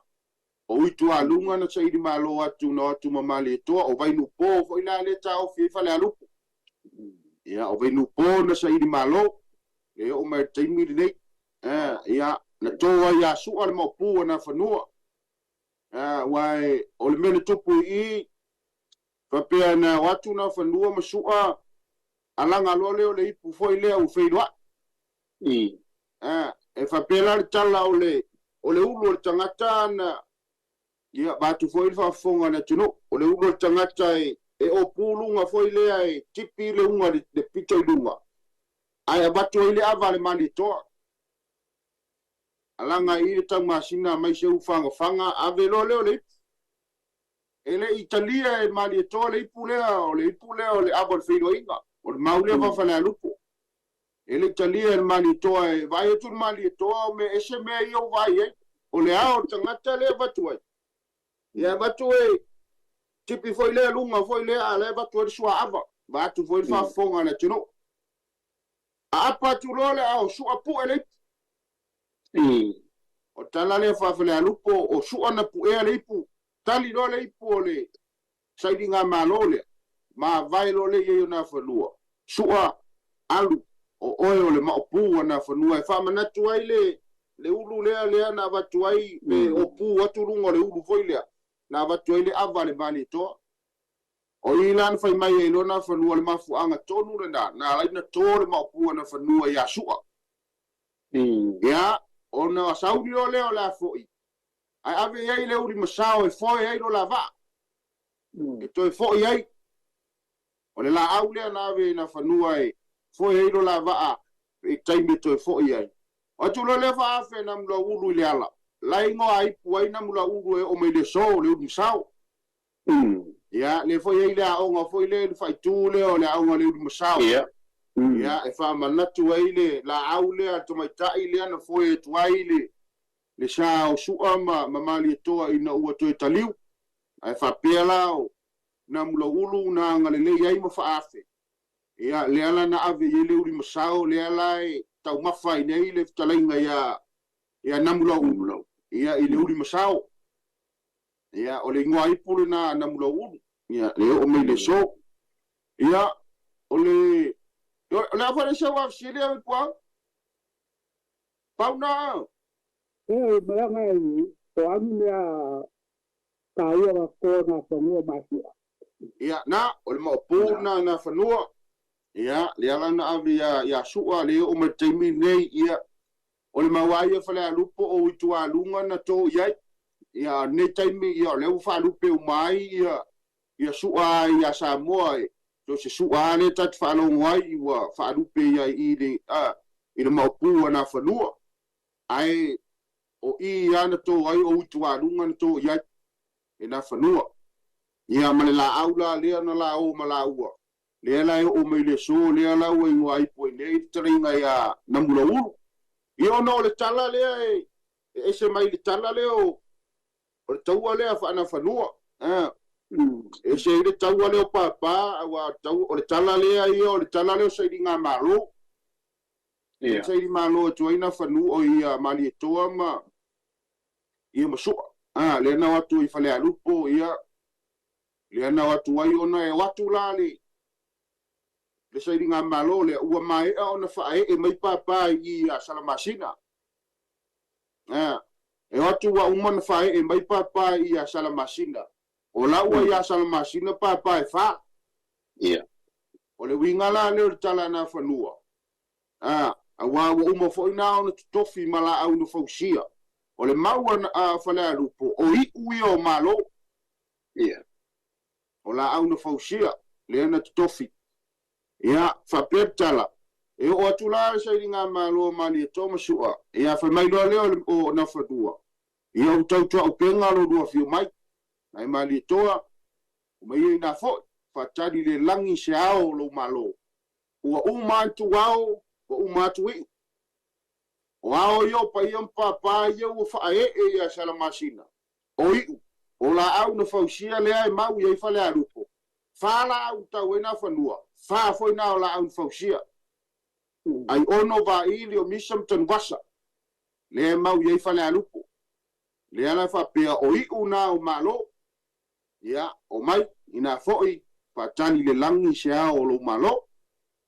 [SPEAKER 2] O utualuga na saili malo atu na o atu ma Malietoa, o Vainupo foi la le taofi ai Falealupo. Ia, o Vainupo na saili malo, le oo mai le taimi lenei. Ia, na to ai ia Su'a le maopu o Nafanua. Aua o le mea na tupu i i, faapea na o atu Nafanua ma Su'a, alaga loa lea o le ipu foi lea ua feiloai. E faapea la le tala o le ulu o le tagata na, ia, vaeatu foi le faafofoga a le atunuu. O le ulu o le tagata e opu luga foi lea e tipi le uga le pito i luga, ae avatu ai le ava a le Malietoa. Alaga i le taumasina mai se ufagafaga, ave loa lea o le ipu. E le i talia e Malietoa le ipu lea, o le ipu lea o le ava o le feiloaiga, o le mau lea faafalealupo. E le i talia e le Malietoa e vaai atu le Malietoa o mea ese mea ia ua vaai ai. O le ao o le tagata lea e avatu ai. Ia avatu e tipi foi lea luga foi lea, a lea avatu ai le suaava. Vaeatu foi le faafofoga a le atunuu. A apa atu loa le ao, Su'a pu'e le ipu. O tala lea faafalealupo, o Su'a na pu'ea le ipu. Tali loa le ipu o le sailigamalo lea, mavae loa lea i ai o Nafanua, Su'a, alu, o oe o le maopu a Nafanua e faamanatu ai le le ulu lea lea na avatu ai pe opu atu luga o le ulu foi lea na avatu ai le ava a le Malietoa. O i la na fai mai ai loa Nafanua o le mafuaaga tonu lena na ala ai ona to le maopu a Nafanua ia Su'a. Ia, ona sauni loa lea o le a fo'i ae ave i ai le uli masao e foe ai lo la vaa, e toe fo'i ai. O le laau lea na ave i Nafanua e foe ai lo la vaa i taimi e toe fo'i ai. O atu loa lea faaafe Namulauulu i le ala, la e igoa aipu ai Namulauulu e oo mai le aso, le uli masao. Ia, lea foi e i ai le aoga foi lea i le faaitu lea o le aoga o le uli masao. Ia, e faamanatu ai le laau lea a le tamaitai lea na foe atu ai le le sa o Su'a ma Malietoa ina ua toe taliu, ae faapea la o Namulauulu na agalelei ai ma faaafe. Ia, lea la na ave i ai le uli masao, lea la e taumafa ai nei le fetalaiga ia ia Namulauulu, ia, i le uli masao. Ia, o le igoa ipu lena a Namulauulu, ia, le oo mai le aso. Ia, o le o le a foi le isi au afesili au Ipuau? Pau na.
[SPEAKER 3] E malaga i o anu mea taua na ko na fanua masua.
[SPEAKER 2] Ia, na, o le maopu na na fanua. Ia, le ala na ave ia, ia Su'a, le oo mai le taimi lenei, ia, o le mau ia Falealupo o Uitualuga na to i ai. Ia, lenei taimi, ia, o lea ua faalupe uma ai, ia, ia Su'a ia Samoa, e, so se Su'a lea ta te faalogo ai, ua faalupe ia i le, a, i le maopu a na fanua. Ae, o i ia na to ai o Uitualuga na to i ai, e na fanua. Ia, ma le laau la lea na la o ma laua, lea la e oo mai le aso, lea la ua igoa ai po i nei le fetalaiga ia Namulauulu. Ia ona o le tala lea e, e ese mai le tala lea o, o le taua lea faanafanua. A, ese ai le taua lea o Papa, aua o le tala lea ia, o le tala lea o sailigamalo. Ia. Sailimalo e tuai Nafanua, o ia Malietoa ma, ia ma Su'a. A, lea na o atu i Falealupo, ia, lea na o atu ai ona e o atu la le, le sailigamalo lea, ua maea ona faaee mai Papa i i ia Salamasina. A, e o atu ua uma ona faaee mai Papa i ia Salamasina. O la ua ia Salamasina Papa e fa.
[SPEAKER 1] Ia.
[SPEAKER 2] O le uiga la lea o le tala a Nafanua, a, aua ua uma foi na ona totofi ma laau na fausia. O le mau a Falealupo, o iu ia o Malo.
[SPEAKER 1] Ia.
[SPEAKER 2] O laau na fausia, lea na totofi. Ia, faapea le tala, e oo atu la le sailigamalo a Malietoa ma Su'a, ia, fai mai loa lea o Nafanua, ia ua tautuaupega lo lua afio mai. Ae Malietoa, omai ia inā foi, faatali le lagi se ao o lou Malo. Ua uma atu ao, ua uma atu iu. O ao ia o paia ma pāpā ia ua faaee ia Salamasina, o iu, o laau na fausia lea e mau i ai Falealupo, fa laau na tau ai Nafanua, fa foi na o laau na fausia. Ai ono vaili o Misa ma Tanuvasa, lea e mau i ai Falealupo. Lea la e faapea o iu na o Malo, ia, omai, inā foi, faatali le lagi se ao o lou Malo.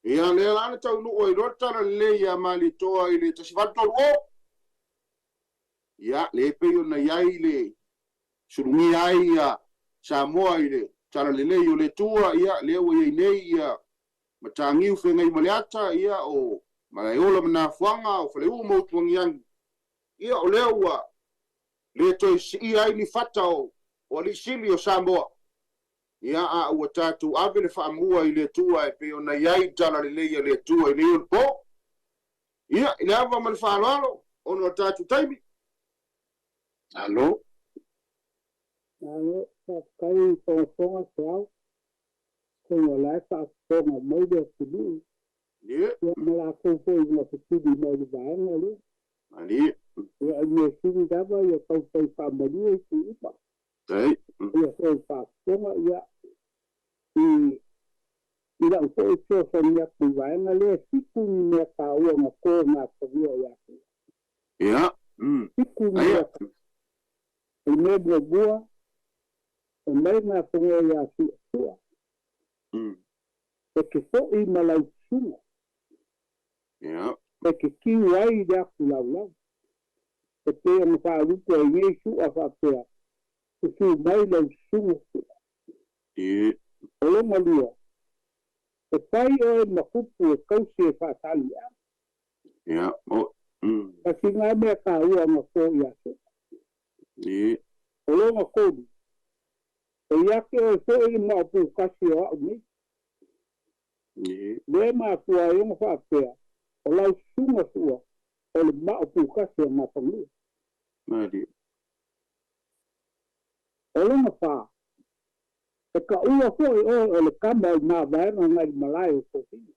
[SPEAKER 2] Ia, lea la na taunuu ai loa le tala lelei ia Malietoa i le 1830. Ia, lea e pei ona i ai le sulugia ai ia Samoa i le tala lelei o le Atua, ia, lea ua i ai nei ia Matagiu feagai ma le ata, ia, o Malaeola ma Nafuaga, o Faleu ma Utuagiagi, ia, o lea ua le toe siia ai ni fata o alii sili o Samoa, ia, a ua tatou ave le faamua i le Atua e pei ona i ai le tala lelei a le Atua i nei ona po. Ia, i le ava ma le faaaloalo, ona o le tatou taimi.
[SPEAKER 1] Malo.
[SPEAKER 3] Malo, faafetai i fogafoga Feau, atonu o la e faafofoga mai le atunuu,
[SPEAKER 2] Ia.
[SPEAKER 3] ia ma latou foi na fesili mai i le vaega lea.
[SPEAKER 2] Malie.
[SPEAKER 3] Ia, o le mea sili lava ia taumafai faamalie itu uma.
[SPEAKER 2] Ei.
[SPEAKER 3] Ia foi faafofoga, ia, i i lau foi fesoasoani atu i vaega lea, e fitu ni mea taua na to nafanua ia te
[SPEAKER 2] Ia.
[SPEAKER 3] Fitu ni
[SPEAKER 2] Aia.
[SPEAKER 3] mea. O le mea muamua, E mai gafagoa iā Suʻa. E te foʻi ma lau susuga. E te tiu ai i le afu laulau. E pei ona faalupe ai nei Suʻa faapea, Susū mai lau susuga Suʻa. O lona lua, e fai oe ma kupu e kausi e faasaliʻi. Kasi ngā mea kāua na fō iā Suʻa. O lona tolu, e ia te oe foʻi le maʻopukasi o aʻu nei. Lea mafua ai ona faapea, o lau susuga Suʻa o le maʻopukasi o Gafanua. O lona fā, e kaʻua foʻi oe o le kama o le mavaega ngai le malae o Tofiga.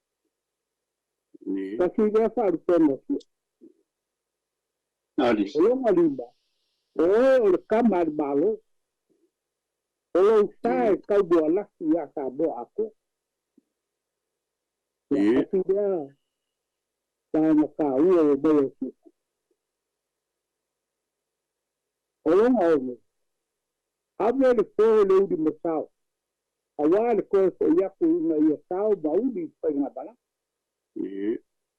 [SPEAKER 3] Kasi lea faalupega o Suʻa. O lona lima, o oe o le kama a le Malo. O lou sa e taumoalasi iā Samoa atoa. Ia, kasi lea vaega tāua ua mai e Suʻa. O lona ono, ave le foe le uli ma sao, auā le toe foʻi atu ina ia sao ma uli i faigamalaga.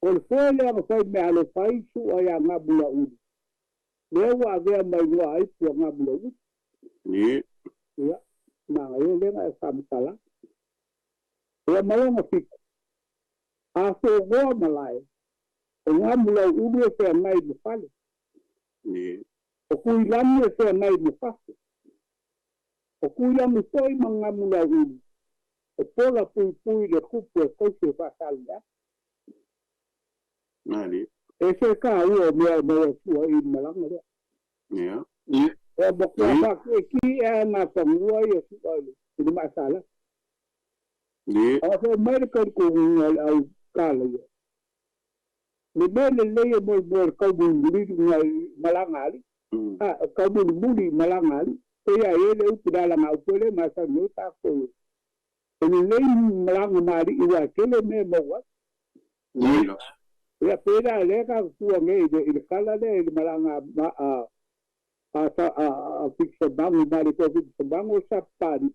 [SPEAKER 3] O le foe lea na fai mea alofa ai Suʻa iā Gamulauli, lea ua avea ma igoa ai pua Gamulauli. Ia, manaia lea na e faamatala. Ia ma lona 7, a fogoa malae, o Gamulauulu e feagai ma fale. O Tuilagi e feagai ma fafo. O Tuilagi foʻi ma Gamulauulu, e pola puipui le kupu e kausi e faasaliʻi. E se kāua o mea o mau atua i malaga lea. Ua matua faakiekie ea ngā fanua ia Suʻa i le maasala. A foʻi mai le talitonuga o le au kalaia. Le mea lelei e moemoe le taumulimuli i malaga alii. A, taumulimuli i malaga alii. Pei a e le upu le alaga upu e le masani ai tākou. E lelei malaga ma alii ua e tele mea e maua ai. Ia pēlā lea ka tua nei i le kala lea i le malaga a a Fitisemango ma le toa Fitisemango sa pali.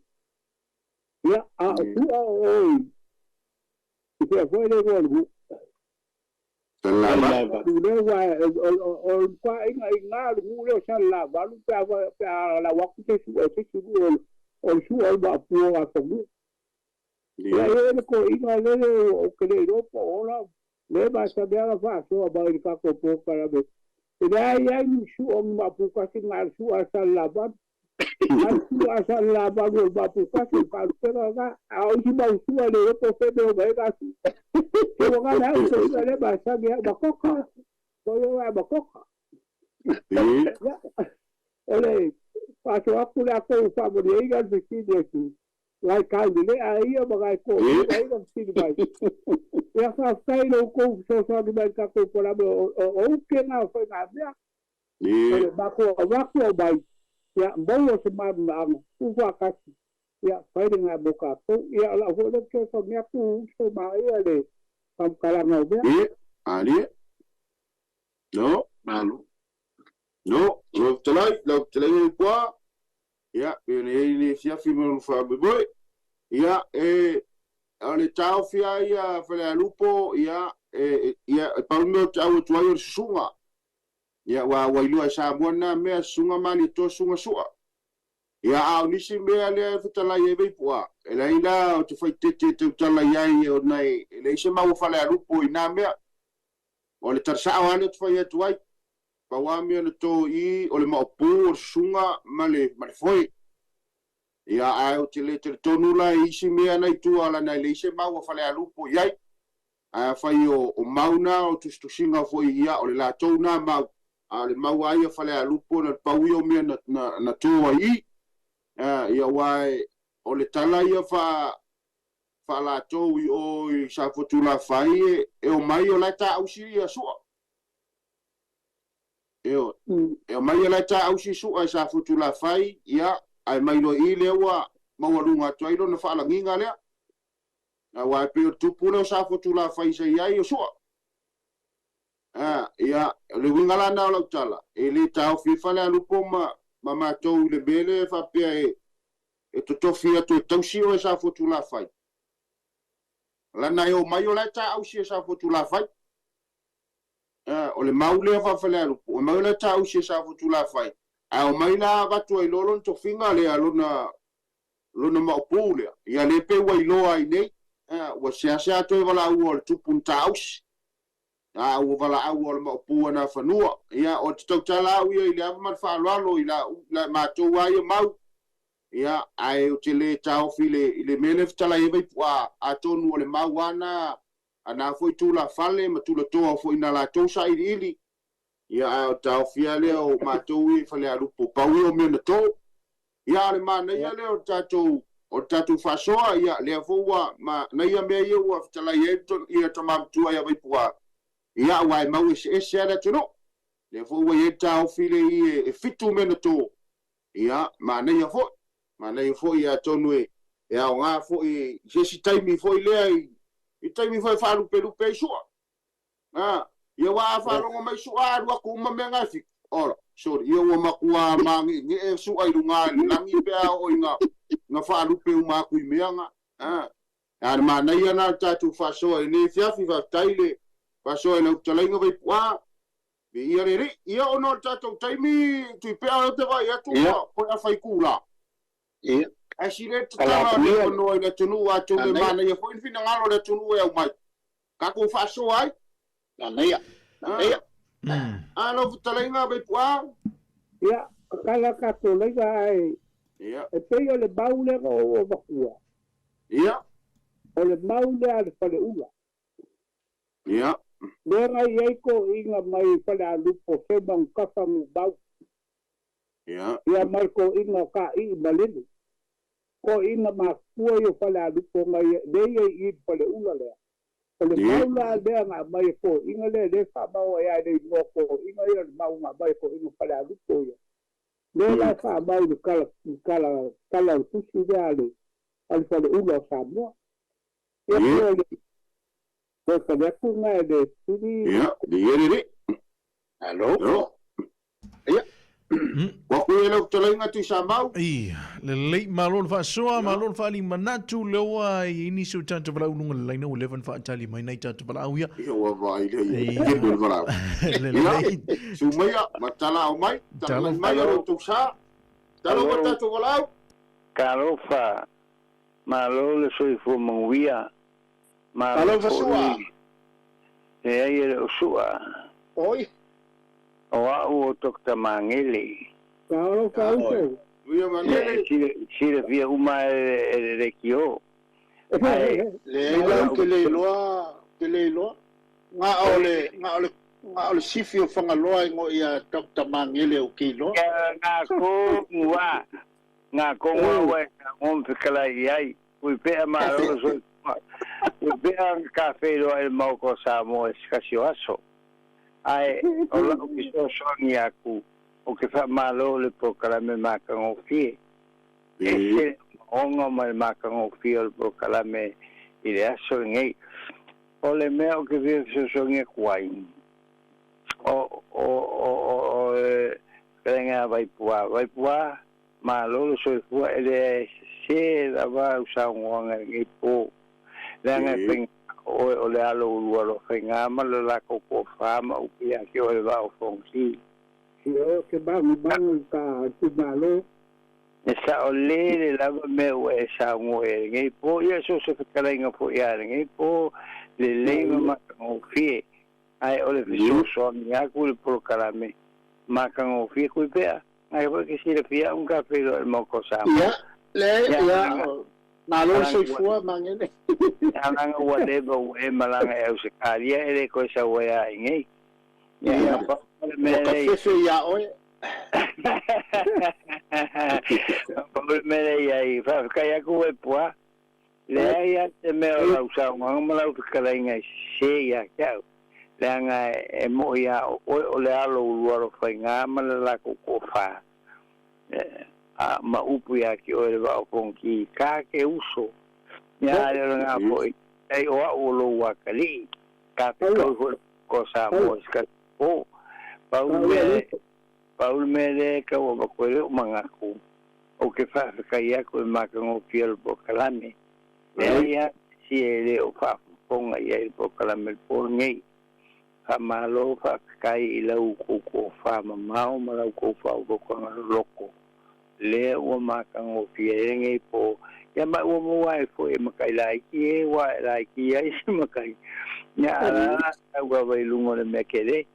[SPEAKER 3] Ia a o tua o oi i fea foi le igoa o le nuu.
[SPEAKER 2] Salelavalu.
[SPEAKER 3] Lea ua o le paaiga i gā le nuu lea o Salelavalu pe a pe a lau atu se isi se isi nuu o le sua o le maapua o Gafanua. Ia e le toeaina lele ou te le iloa po o ola le masani lava faasoa mai i le tatou polokalame. E leai ai ni sua o ni maapukasi na o le sua a Salelavalu. Na o le sua a Salelavalu o le maapukasi o le faalupega lena. A o isi mau sua e le iloa po o fea mea o mai ai na sua. Se ua gala au toeaina lea masani au makoka. Ko ia makoka. Ia, o le faasoa atu lea kou faamalieina le fesili atu. Gai kau lelei a ia ma gai ko ai ma fesili mai. Ia faafetai i lo outou fesoasoani mai i le tatou polame o uke na o faigamea. O le matou avatu aumai, ia maua se malamalamaaga, tuufaatasi, ia fai lena mo tatou. Ia o lau foi lea fesoasoani atu uso ma ia le faamatalaga o mea.
[SPEAKER 2] Ali. No.
[SPEAKER 1] Malo.
[SPEAKER 2] No, lau fetalai, lau fetalaiga i pua, ia, pe ona i ai le afiafi ma lona faamoemoe. Ia, e, o le taofi lava ia Falealupo, ia, e, ia, e pau le mea ou te ʻau atu ai o le susuga. Ia, aua ua iloa e Samoa lena mea, susuga Malietoa, susuga Su'a. Ia, a o nisi mea lea e fetalai ai Vaipu'a, e leai la o te faitete e tautala i ai ona e leai se mau o Falealupo i na mea. O le tala saʻo lava lea ou te fai atu ai, pau lava mea na to i i, o le maopu, o le susuga ma le, ma le foe. Ia, ae ou te le talitonu la i isi mea na i tua lana e leai se mau a Falealupo i ai. Ae afai o, o mau na, o tusitusiga foi ia, o le latou na mau, a o le mau lava ia Falealupo na le pau ia o mea na, na, na to ai i i. Ia, aua e, o le tala ia faa, faalatou i o i Safotulafai e omai o la e taausi ia sua. E o, e omai o la e taausi sua i Safotulafai, ia, ae mai loa i i lea ua maualuga atu ai lona faalagiga lea. Aua e pei o le tupu lea o Safotulafai sa i ai o sua. A, ia, o le uiga la na o lau tala, e le taofi ai Falealupo ma, ma matou i le mea lea e faapea e, e totofi atu e tausi oe Safotulafai. Lana e omai o la e taausi e Safotulafai. O le mau lea faa-Falealupo, e mai o la e taausi e Safotulafai, ae omai la avatu ai loa lona tofiga lea, lona lona maopu lea, ia lea pei ua iloa ai nei, ua seasea toe valaauina o le tupu na taausi, a ua valaauina o le maopu o Nafanua. Ia, o te tautala au ia i le ava ma le faaaloalo i la matou lava ia mau, ia, ae ou te le taofi i le mea lea e fetalai ai Vaipu'a, atonu o le mau lava na a na foi tulafale ma tulatoa foi na latou sailiili, ia, ae o le taofi lava lea o matou ia i Falealupo, pau ia o mea na to. Ia, a o le manaia lea o le tatou o le tatou faasoa, ia, lea foi ua manaia mea ia ua fetalai ai ia tama matua ia Vaipu'a, ia, aua e mau eseese lava le atunuu. Lea foi ua i ai le taofi lea i e 7 mea na to, ia, manaia foi, manaia foi, atonu e aoga foi i se isi taimi foi lea i taimi foi e faalupelupe ai sua. Ia aua a faalogo mai sua alu atu uma mea na e 7. Ola, sorry, ia ua matua mage'ege'e sua i luga i le lagi pe a oo ina faalupe uma atu i mea na. A o le manaia lena o le tatou faasoa i lenei afiafi, faafetai le faasoa i lau fetalaiga Vaipu'a. Viia le Alii. Ia ona o le tatou taimi Tuipea lea ou te vaai atu ua toe afa itula.
[SPEAKER 1] Ia.
[SPEAKER 2] Ae sili ai le tatala o le avanoa i le atunuu atonu e manaia foi le finagalo o le atunuu e aumai. Tatou faasoa ai.
[SPEAKER 1] Manaia. Manaia.
[SPEAKER 2] A lau fetalaiga Vaipu'a.
[SPEAKER 3] Ia, tatala tatou laina ae e pei o le mau lea na ou avatua.
[SPEAKER 2] Ia.
[SPEAKER 3] O le mau lea a le Faleula.
[SPEAKER 2] Ia.
[SPEAKER 3] Lea na i ai toeaiina mai Falealupo Seumanutafa Numau.
[SPEAKER 2] Ia.
[SPEAKER 3] Ia ma le toeaina o Taii Malele. Toeaiina matutua ia o Falealupo na ia, lea ia i i le Faleula lea. O le mau la lea na aumai e toeaiina lea, lea e faamau ai lava i le igoa o toeaiina ia, o le mau na aumai e toeaiina o Falealupo ia. Lea la e faamau i le tala, tala, tala o le tusi lea a le, a le Faleula o Samoa. Ia po o le toe tali atu lena e le fesili.
[SPEAKER 2] Ia, viia le Alii.
[SPEAKER 1] Malo. Ia.
[SPEAKER 2] Ua kui e lau fetalaiga Tuisamau.
[SPEAKER 4] Ia, lelei, malo le faasoa, malo le faaali manatu, lea ua i ai nisi o tatou valaau i luga o le laina ua leva ona faatali mai nai tatou valaau ia.
[SPEAKER 2] Ia, ua vaai lea ia, kenu le valaau.
[SPEAKER 4] Lelei.
[SPEAKER 2] Ia, su maia, ma talao mai, talai mai o lo outou sa. Talofa tatou valaau.
[SPEAKER 5] Talofa. Malo le soifua manuia. Malo
[SPEAKER 1] Talofa sua.
[SPEAKER 5] foi. Leai e le o sua.
[SPEAKER 1] Oi.
[SPEAKER 5] O au o Doctor Magele.
[SPEAKER 3] Talofa uso.
[SPEAKER 2] Manuia Magele.
[SPEAKER 5] Silafia uma e le lekiō. Ae.
[SPEAKER 1] Leai la ou te le iloa, te le iloa. Nga o le, nga o le, nga o le sifi o Fagaloa i ngo ia Doctor Magele ou ke iloa.
[SPEAKER 5] Nga ko ngua. Nga ko ngua ua e ka ngom fekalai i ai. Ui pea malo le soifua. Ui pea ka wheiroa e le maoka o Samoa e se kasi o aso. Ae o lau fesoasoani aku o ke whaamalo le polokalame makagofie. Ese le ogaoga ma le makagofie o le polokalame i le aso lenei. O le mea o ke fia fesoasoani atu ai, o o o o e fetalaiga Vaipua. Vaipua, malo le soifua e leai sese lava au saunoaga i lenei po. Leaga e faiga oe o le alo ulua loa faiga ma le latou toafa ma upu ia te oe le vaa o Fonoti.
[SPEAKER 3] Ioe, ou te magumagu i ka itumalo.
[SPEAKER 5] E saolele lava mea ua e saunoa i ai lenei po, ia so o se fetalaiga foi a lenei po, lelei ma matagofie. Ae o le fesoasoani atu i le polokalame matagofie koe pea, ae foi ke silafia au ka feiloai i le Maota o Samoa.
[SPEAKER 1] Ia, leai, ia, malo le soifua, Magele.
[SPEAKER 5] Leaga ua leva ua e malaga i Ausetalia e le toe sau ai a i nei. Ia,
[SPEAKER 1] ua tafefe ia oe.
[SPEAKER 5] Pau le mea lea i ai, faafetai atu oe Pua. Leai a te mea o lau saunoaga ma lau fetalaiga e sese ia te au, leaga e moʻi a o oe o le alo ulua alofaigā ma le latou toafa, a ma upu ia te oe le vaa o Fonoti, ka ke uso, ia a le o lena foi, ai o a'u o lou atalii, ka fetaui foi le ko Samoa i se kasi po. Pau le mea, pau le mea lea e tau avatu ai lou manatu. Ou te faafetai atu i le matagofie o le polokalame. Leai lava se isi e le o faafofoga i ai i le polokalame i le po lenei. Faamalo faafetai i la outou tofa mamao ma la outou faaopotoga loloto lea ua matagofie ai lenei po. Ia ma ua maua ai foi e matai laiti e ua ae laiti ai se matai. Ia a la la tau lava i luga o le mea tele. O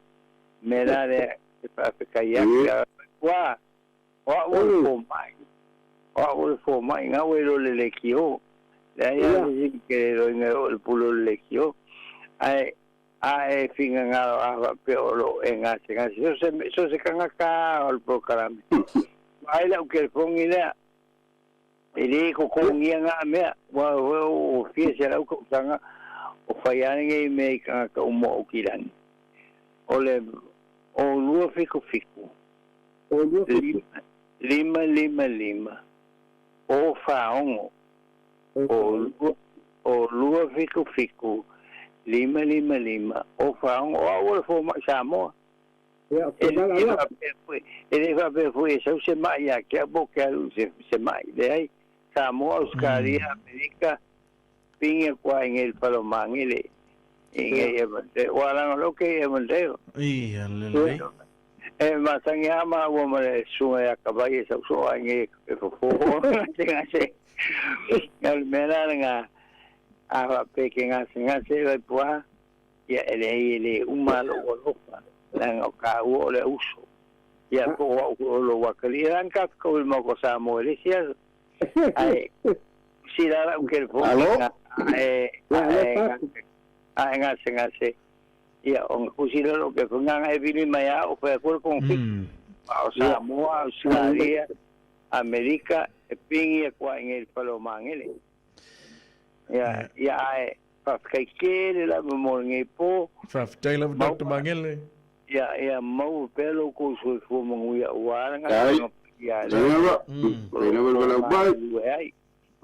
[SPEAKER 5] le mea la lea e faafetai atu ia Ua o au o le fomai. O au o le fomai na ua iloa i le leitio. Leai lava se isi ke le iloaina e oo i le pule o le leitio. Ae a e finagalo a faapea o lo o e gasegase, so se, so se tagata lava o le polokalame, vaai lau telefoni lea, e le totogia na mea, aua foi ua fia selau tausaga o fai lava lenei mea i tagata uma o Aukilani. O le o 277 5 5 5 o 46 o 2 o 2 7 7 5 5 5 o 46. O au o le fomai Samoa. E le faapea foi, e le faapea foi e sau se mai ia te au po o te alu i se, se mai. Leai, Samoa, Ausetalia, Amerika, pigi atu lava i inei i le fale o Magele, i inei i Avondale. Ua laga o lea ou te i Avondale.
[SPEAKER 4] Ia lelei.
[SPEAKER 5] E masani lava maua ma le susuga ia Kavai e sau soo lava i inei e fofo gasegase. O le mea la lena, a faapea e te gasegase Vaipua, ia e leai e le uma lou alofa, leaga o taua o le uso. Ia po o au foi o lou atalii. E lani tatou i le Maota o Samoa i le isi aso. Ae sila lau telefoni
[SPEAKER 1] Alo?
[SPEAKER 5] a e a e gasegase, ia ona tusi lea o lou telefoni, na ona e vili mai lava ou fai atu le togafiti. A o Samoa, Ausetalia, Amerika, e pigi atu lava i inei i le fale o Magele. Ia, ia ae faafetai tele lava mo lenei po.
[SPEAKER 4] Faafetai lava Dr. Magele.
[SPEAKER 5] Ia, ia maua pea lo outou soifua manuia aua le galuega paia a le
[SPEAKER 2] Atua.
[SPEAKER 5] O lo o galulue ai.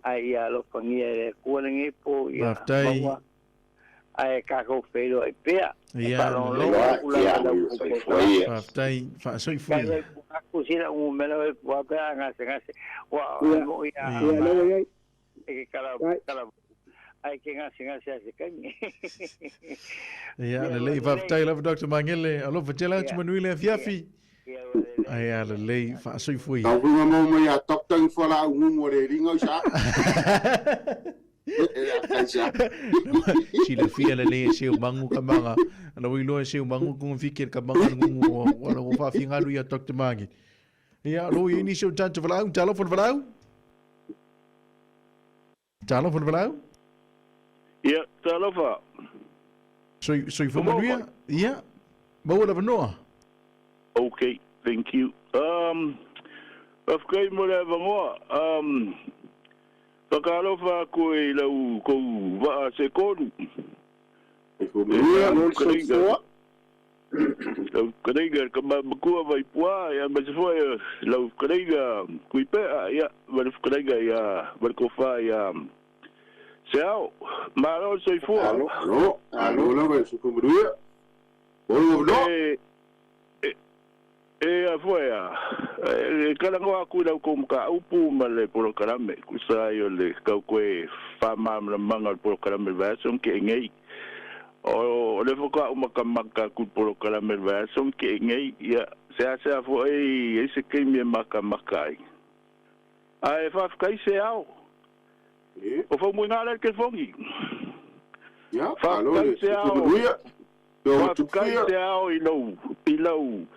[SPEAKER 5] Ae ia alofagia e le Atua lenei po, ia maua ae tatou feiloai pea. E faalogologo atu lava i la outou polokalame.
[SPEAKER 4] Faafetai, faasoifua.
[SPEAKER 5] Aku sila numera o e pua pe a gasegase. Ua mo ia. E ke kala kala ai ke gasegase a se taimi.
[SPEAKER 4] Ia, lelei, faafetai lava Dr. Magele. Alofa tele atu manuia le afiafi. Ia, lelei, faasoifua ia.
[SPEAKER 2] Tau huinga mau mai a Doctor i fualaau gugu a le liga o isa.
[SPEAKER 4] Silafia lelei e seu mangu ka manga. Ana ua iloa e seu mangu kunga fiki ka manga le gugu o ala ua faafingalu ia Dr. Magele. Ia, lo i nisi o tatou valaau, talofa le valaau. Talofa le valaau.
[SPEAKER 6] Ia, talofa.
[SPEAKER 4] Soifua manuia. Ia, maua le avanoa.
[SPEAKER 6] Ok, thank you. Faafetai mo le avanoa. Whakaalofa atu i lau kou vaa se tolu.
[SPEAKER 2] Soifua manuia.
[SPEAKER 1] Soifua.
[SPEAKER 6] Lau fetalaiga ka matua Vaipua, ia aemaise foi lau fetalaiga Tuipea, ia ma le fetalaiga ia ma le tofa ia Seao. Malo le soifua.
[SPEAKER 2] Alo, alo, alo lava e soifua manuia. Olo avanoa.
[SPEAKER 6] E, e, e a foi a, e talanoa atu i la outou mataupu ma le polokalame, tusa ai o le tau toe faamalamalamaga o le polokalame i le vaiaso na tea nei. O lea faatoa ou matamata atu i le polokalame i le vaiaso na tea nei, ia, seasea foi i ai se taimi e matamata ai. Ae faafetai se ao. O Faumuina lea i le telefoni. Faafetai se ao. Faafetai se ao i lou, i lau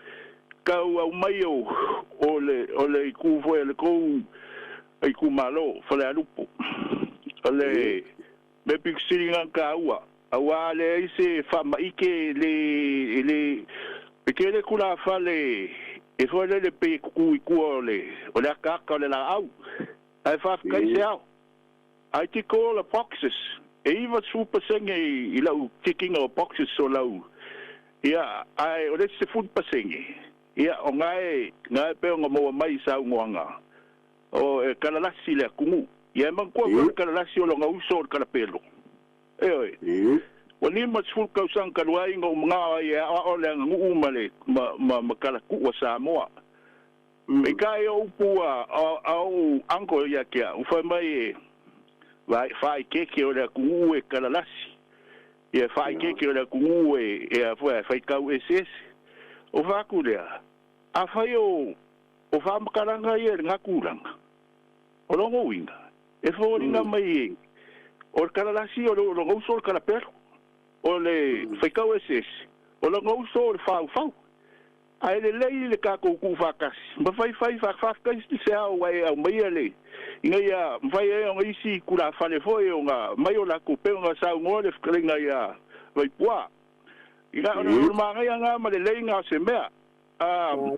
[SPEAKER 6] tau aumai o, o le, o le itu foi a le tou itumalo, Falealupo. O le mea pito sili lena ona taua, aua a leai se faamaite e le, e le, e tele tulafale e foi lele pei e tutu i tua o le, o le ataata o le laau. Ae faafetai se ao. I tick all the boxes. E 90% i lau ticking o boxes o lau, ia, ae o le isi 10%, ia, o na e, na e pei ona maua mai i saunoaga, o, e kalalasi le atunuu. Ia, e manatua foi le kalalasi o lona uso o le kalapelo. Ioe. Ua 50 tausaga talu ai na ou manao ai e aoao le aganuu ma le, ma, ma, ma kalatuu a Samoa. Peitai o upu a ou uncle ia te au, fai mai e faaeteete o le atunuu e talalasi, ia faaeteete o le atunuu e a foi e faitau eseese. O fai atu lea, afai o faamatalaga ia i lena tulaga, o lona uiga, e foliga mai o le talalasi o lona uso o le talapelo, o le faitau eseese o lona uso o le faufau. Ae lelei le tatou tuufaatasi ma faifai faafetai se ao ua e aumaia le ina ia mafai ai ona isi tulafale foi ona aumai o latou pei ona saunoa le fetalaiga ia Vaipua. Ina o le manaia lena ma lelei na o se mea a o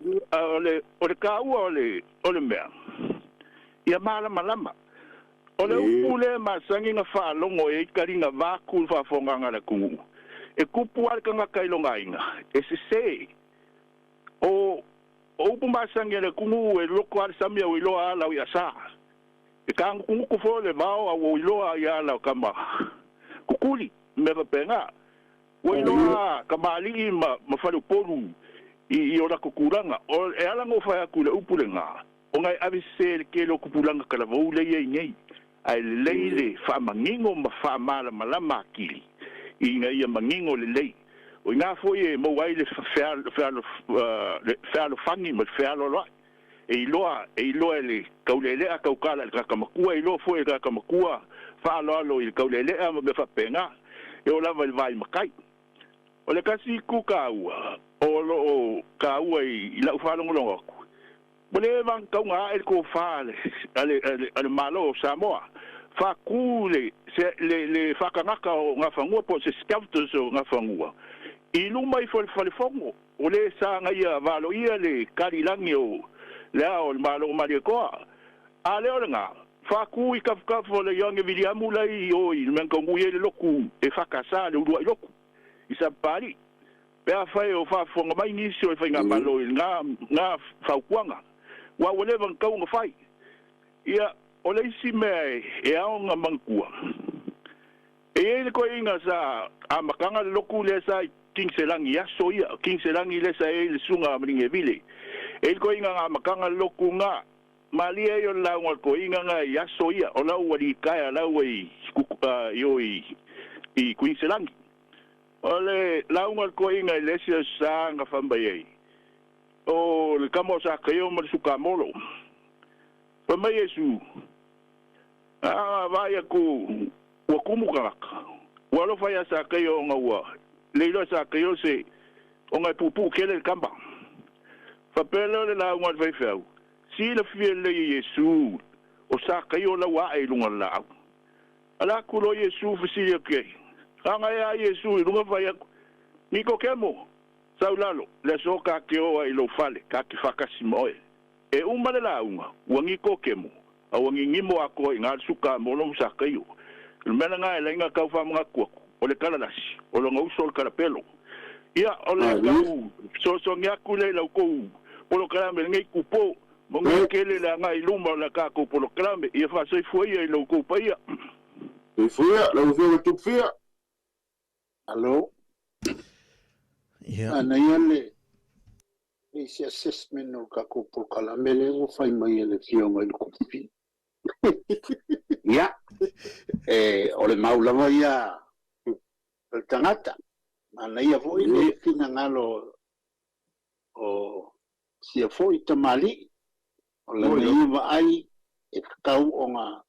[SPEAKER 6] le o le taua o le o le mea ia malamalama. O le upu lea e masani ona faalogo i ai taliga vaku le faafofogaaga a le atunuu, e tupu lava le tagata i lona aiga, e sese. O o upu masani a le atunuu e loko lava le sami a ua iloa ala o iasa. E tagutugutu foi le vao a ua iloa ia ala o tama kukuli, mea faapena. Ua iloa tamalii ma faleupolu i o latou tulaga. O e ala ona ou fai atu i le upu lena, ona e ave sese e le tele o tupulaga talavou lea e i ai nei, ae lelei le faamanino ma faamalamalama atili ina ia manino lelei. O i ina foi e maua ai le fealofani ma le fealoaloai. E iloa, e iloa e le taulealea tautala i le tagata matua, e iloa foi e le tagata matua faaaloalo i le taulealea ma mea faapena, e oo lava i le vai matai. O le tasi itu taua o lo o taua i lau faalogologo atu, ua leva ona tatau ona ae le tofa a le Malo o Samoa, faatu le faatagata o Nafanua po o se scouters o Nafanua i luma ifo o le Fale Fono, o le sa agaia valoia le kalilagi o le Ao o le Malo o Malietoa. A lea o lena, faatu i tafatafa o le Ioane Viliamu la i o i le mea na taunuu i ai le lotu e FKS le uluai lotu i Sapapalii. Pe afai o faafofoga mai nisi o le Faigamalo i lena fautuaga, aua ua leva ona tatau ona fai. Ia, o le isi mea e ao ona manatua, e i ai le toeaina sa amataga le lotu lea sa i Kiniselagi i aso ia, o Kiniselagi lea sa i ai le Susuga a Maligevile. E i ai le toeaina na amataga le lotu lena, malie ai o le lauga a le toeaina lena i aso ia, o la ua litaea la ua i o i Kuiniselagi. O le lauga a le toeaina i le isi aso sa na fai mai ai, o le tama o Sakaio ma le Sukamolo. Fai mai Iesu, A vaai atu ua kumu tagata, ua alofa ia Sakaio ona ua le iloa e Sakaio se ona e puupuu tele le tama. Faapea lea o le lauga a le faifeau, Silafia lelei e Iesu o Sakaio la ua ae i luga o le laau. Ala atu loa Iesu fesili atu i ai, Aga e a Iesu i luga fai atu, Nikokemo, sau lalo, le aso ta te o ai i lou fale, ta te faatasi ma oe. E uma le lauga, ua Nikokemo, a ua gigimo atoa i ina le suka a Molo ma Sakaio. O le mea lena e laina tau faamanatu atu, o le talalasi, o lona uso o le talapelo. Ia, o le tau fesoasoani atu lea i la outou polokalame i lenei itupo. Manuia tele le agai i luma o le tatou polokalame. Ia faasoifua ia i lo outou paia.
[SPEAKER 2] Soifua lau Afioga Tupufia.
[SPEAKER 1] Alo.
[SPEAKER 4] Ia.
[SPEAKER 1] Manaia le isi assessment o le tatou polokalame lea ua fai mai e le Afioga i le Tupufia. Ia, e, o le mau lava ia o le tagata. Manaia foi le finagalo o sia foi tamalii, o lana ia vaai e tatau ona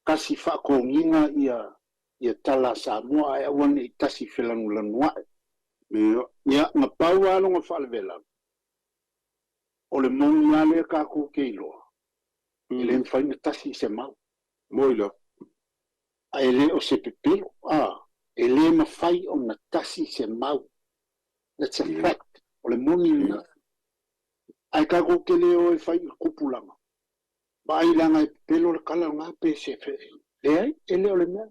[SPEAKER 1] tasi faatogiga ia ia tala a Samoa ae aua ne i tasi felanulanua'i. Ia, na pau lava lona faalavelave, o le moni lava lea tatou te iloa, e le mafai ona tasi i se mau. Ae le o se pepelo, a, e le mafai ona tasi se mau. That's a fact. O le moni lena. Ae tatou te le o e fai i le tupulaga. Vaai leaga e pepelo le tala lena pe se fe. Leai, e le o le mea.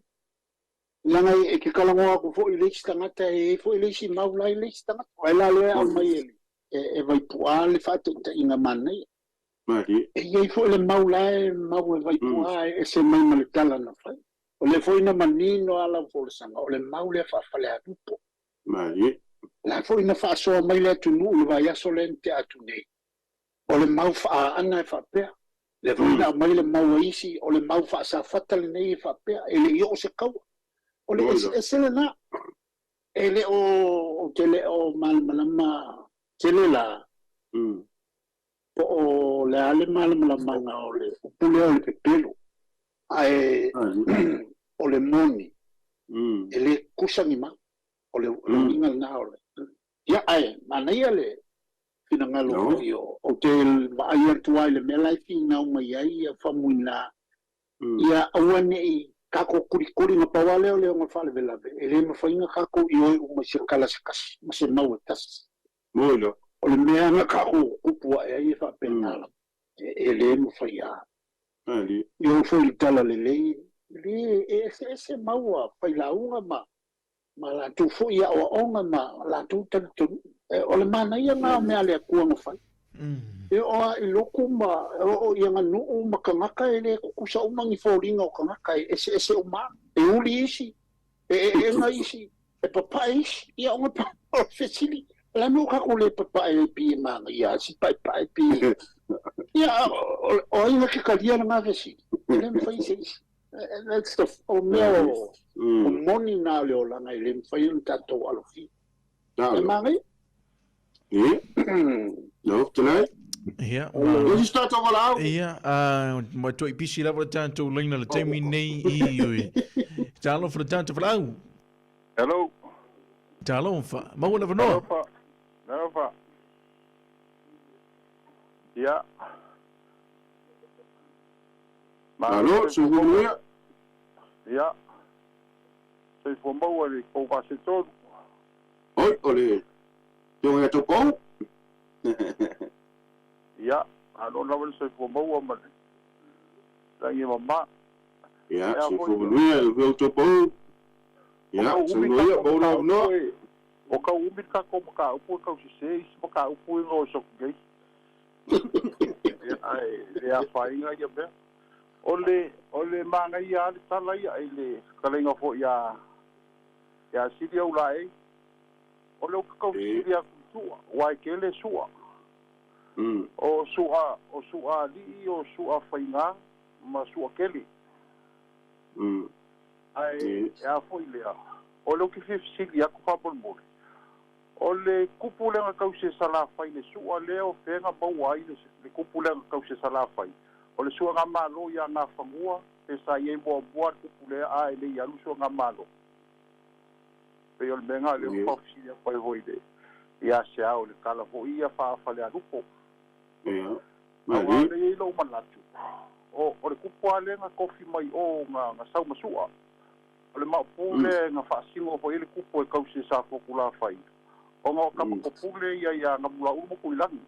[SPEAKER 1] Leaga e te talanoa atu foi i le isi tagata, e i ai foi le isi mau la i le isi tagata. O ai la lea e aumai e, e, e Vaipu'a le faataitaiga manaia. E i ai foi le mau la e mau e Vaipu'a e ese mai ma le tala na fai. O lea foi na manino lava lau folasaga, o le mau lea faafalealupo.
[SPEAKER 2] Malie.
[SPEAKER 1] La foi na faasoa mai le atunuu i le vaiaso lea na tea atu nei. O le mau faaana e faapea, lea foi na aumai le mau a isi, o le mau faasafata lenei e faapea, e le i oo se kaua. O le eseese lena. E le o, ou te le o malamalama tele la, po o le a le malamalamaga o le upu lea o le pepelo, ae o le moni, e le tutusa ni mau. O le uiga lena o le... Ia, ae manaia le finagalo foi o... Ou te vaai atu lava i le mea la e finau mai ai Faumuina, ia aua ne i tatou tulikuli, na pau lava lea o le ona faalavelave, e le mafai ona tatou ioe uma i se tala se tasi ma se mau e tasi. O le mea na tatou tupu ae ai e faapena lava, e le mafai lava. E oo foi i le tala lelei, e eseese mau a failauga ma ma latou foi aoaoga ma latou talitonuga. O le manaia lena o mea a le Atua na fai. E oo lava i lotu ma e oo i aganuu ma tagata e le tutusa uma ni foliga o tagata, e eseese uma lava. E uli isi, e eeena isi, e papae isi. Ia ona o le fesili, o le a le mea ua tatou le papae ai pei e manaia lava si paepae pei e... Ia, o ai na te talia lena fesili? E le mafai e se isi. That's the, o mea o, o moni na o le olaga e le mafai ona tatou alofia. E manaia.
[SPEAKER 2] Ia. No, tonight.
[SPEAKER 4] Ia,
[SPEAKER 2] ma... Isi tatou valaau.
[SPEAKER 4] Ia, ma toi pisi lava le tatou laina le taimi nei i ui. Talofa le tatou valaau.
[SPEAKER 5] Hello.
[SPEAKER 4] Talofa. Maua le avanoa.
[SPEAKER 5] Talofa. Talofa. Ia.
[SPEAKER 2] Malo, soifua manuia.
[SPEAKER 5] Ia. Soifua maua le kou vase tolu.
[SPEAKER 2] Oi, o le Afioga ia Topou.
[SPEAKER 5] Ia, malo lava le soifua maua ma le lagi e mama.
[SPEAKER 2] Ia, soifua manuia le Afioga Topou. Ia, soifua manuia, maua le avanoa.
[SPEAKER 5] O kau umi le tatou mataupu e tau sese isi mataupu i o nei. Ia, ae le afaina ia mea. O le, o le manaia lava le tala ia i le fetalaiga foi ia, ia Sili Aulaei. O le ou te tau fesili atu i sua, aua e tele sua. O sua, o sua alii, o sua faiga ma sua tele. Ae, e a foi lea, o le ou te fia fesili atu faamolemole, O le kupu lea na tausi e Salafai le sua lea o fea na maua ai le kupu lea na tausi e Salafai? O le suaga-malo ia Gafanua pe sa i ai muamua le kupu lea a e le i alu suaga-malo? Pei o le mea na lea ua faafesili atu ai foi le ia Seao i le tala foi ia faa-Falealupo. Aua o lea e i ai lou manatu, o o le kupu lava lea na tofi mai o na na sau ma sua. O le maopu lea na faasino foi ai le kupu e tausi e Safotulafai, ona o Tamatopule ia ia Gamulaulu ma Tuilagi,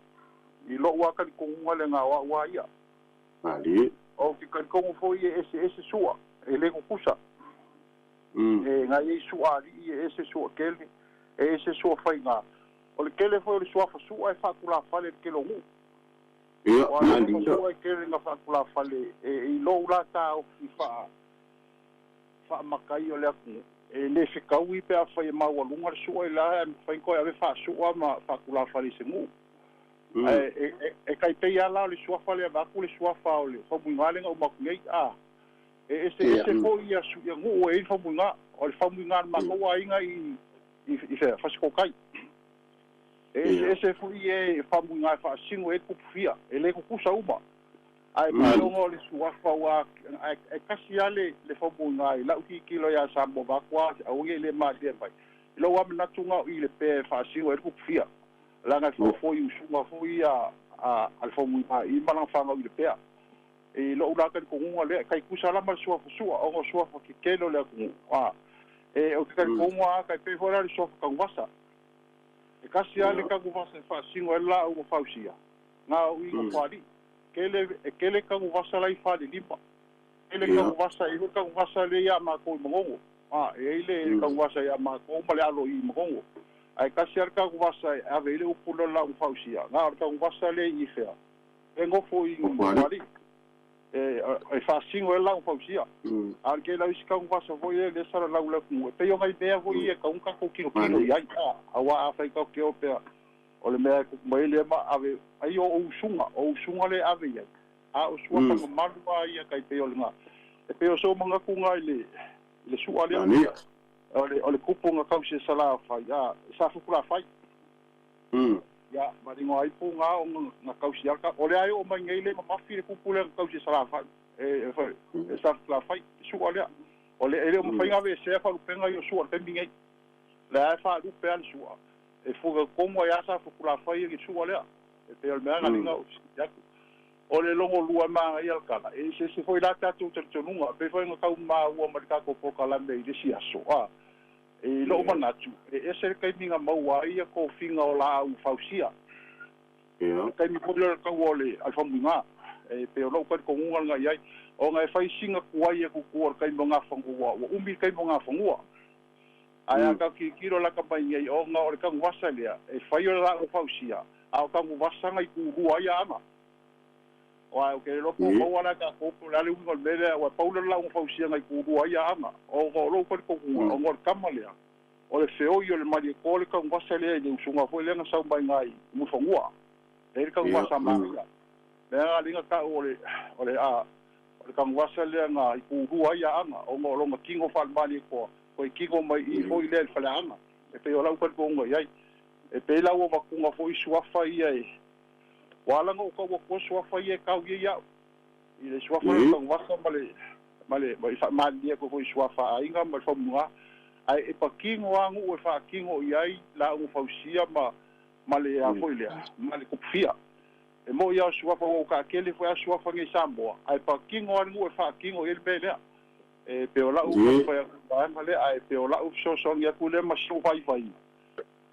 [SPEAKER 5] i lou lava talitonuga le na o au lava ia. Ou te talitonu foi e eseese sua, e le tutusa. E na i ai sua alii, e ese sua tele, e ese sua faiga. O le tele foi o le suafa sua e faatulafale i le tele o nuu. Aua o le suafa sua e tele na faatulafale i lou la taofi faa faamatai o le atunuu, e le fetaui pe afai e maualuga le sua i la ae mafai ona toe ave faasua ma faatulafale i se nuu. Ae e tai pei lava la o le suafa lea vaeatu le suafa o le Faumuiga lea na uma atu nei, a. E eseese foi ia nuu e i ai le Faumuiga. O le Faumuiga a le matou aiga i i fea, Fasitotai. E eseese foi e Faumuiga e faasino ai le tupufia, e le tutusa uma. Ae pei ona o le suafa ua e tasi lava le faumuiga i lau tilotilo ia Samoa vaeatu lava aua ne i le malie mai. I lou lava manatu na o i le pea e faasino ai le tupufia leaga e foufou i usuga foi ia a le faumuiga i ma lana fanau i le pea. I lou la talitonuga lea, e tai tusa la ma le suafa sua ona o suafa tetele o le atunuu. A e ou te talitonu lava tai pei foi la le suafa Tanuvasa. E tasi lava le Tanuvasa e faasino ai le laau ua fausia, na o i Nofoalii. Tele, e tele tanuvasa la i Falelima. Tele tanuvasa, e i ai foi tanuvasa lea ia matou i Manono. A, e i ai le tanuvasa ia matou ma le alo i Manono. Ae tasi lava le tanuvasa e ave i ai le upu lea o le laau fausia, na o le tanuvasa lea i fea? E nofo i Nofoalii. E, e faasino ai le laau fausia. A o le tele o isi tanuvasa foi lea e salalau i le atunuu, e pei o nai mea foi ia e tatau ona tatou tilotilo i ai, a, aua afai tatou te o pea.
[SPEAKER 7] O le mea e kupu mai ai lea ma ave ai o usuga, o usuga lea e ave i ai, a o suafa mamalu lava ia tai pei o le na, e pei o sou manatu na i le, i le su'a lea. O le, o le kupu na tausi e Salafai, a, e Safotulafai. Ia, ma le igoa ai Puga ona na tausi lava le ta, o lea e oo mai nei le mamafi le kupu lea na tausi e Salafai, e, e Safotulafai, le su'a lea. O le, e le o mafai ona aveesea faalupega ia o su'a i le taimi nei. O lea lava e faalupe lava le su'a. E fua tonu ai lava Safotulafai i le su'a lea. E pei o le mea lena lea na ou fesili atu. O le logo lua e manaia le tala, e eseese foi la tatou talitonuga, e pei foi ona tau maua mai le tatou polokalame i le isi aso, a. I lou manatu, e ese le taimi na maua ai ia tofiga o laau fausia. O le taimi foi lea o le taua o le Famuiga, e pei o lou talitonuga lena i ai, ona e fai sina tuai atu tua i le taimi o Nafanua, ua umi le taimi o Nafanua. Ae a tau tilotilo lata mai nei, ona o le tanuvasa lea, e fai o le laau fausia, a o tanuvasa na i tulua ai aana. Aua ou te le iloa po o maua la e tatou po o le a le uiga o le mea lea, aua e pau lea o le laau fausia na i tulua ai aana. Ona o lou talitonuga, ona o le tama lea, o le feoi o le Malietoa le tanuvasa lea i le usuga foi lea na sau mai i i Mulifanua. E i ai le tanuvasa a Maria. Lea na ala ai ona tau o le, o le, a, O le tanuvasa lea na i pulua ai Aana, ona o lona tino faale-Malietoa, toe tino mai i i foi lea i le faleaana, e pei o lau talitonuga i ai. E pei la ua avatuga foi suafa ia e, ua ala ona ou tau atua suafa ia e tau i ai au, i le suafa lea o le tanuvasa ma le, ma le, ma i faamalilie atu foi i suafa a aiga ma le faumuga. Ae e patino lava nuu e faatino i ai lauga fausia ma, ma le a foi lea, ma le tupufia. E moi lava o suafa ua taatele foi a suafa nei i Samoa, ae patino lava le nuu e faatino i ai le mea lea. E pei o lau taumafai atu i le vaega lea, ae pei o lau fesoasoani atu lea ma si ou vaivaiga,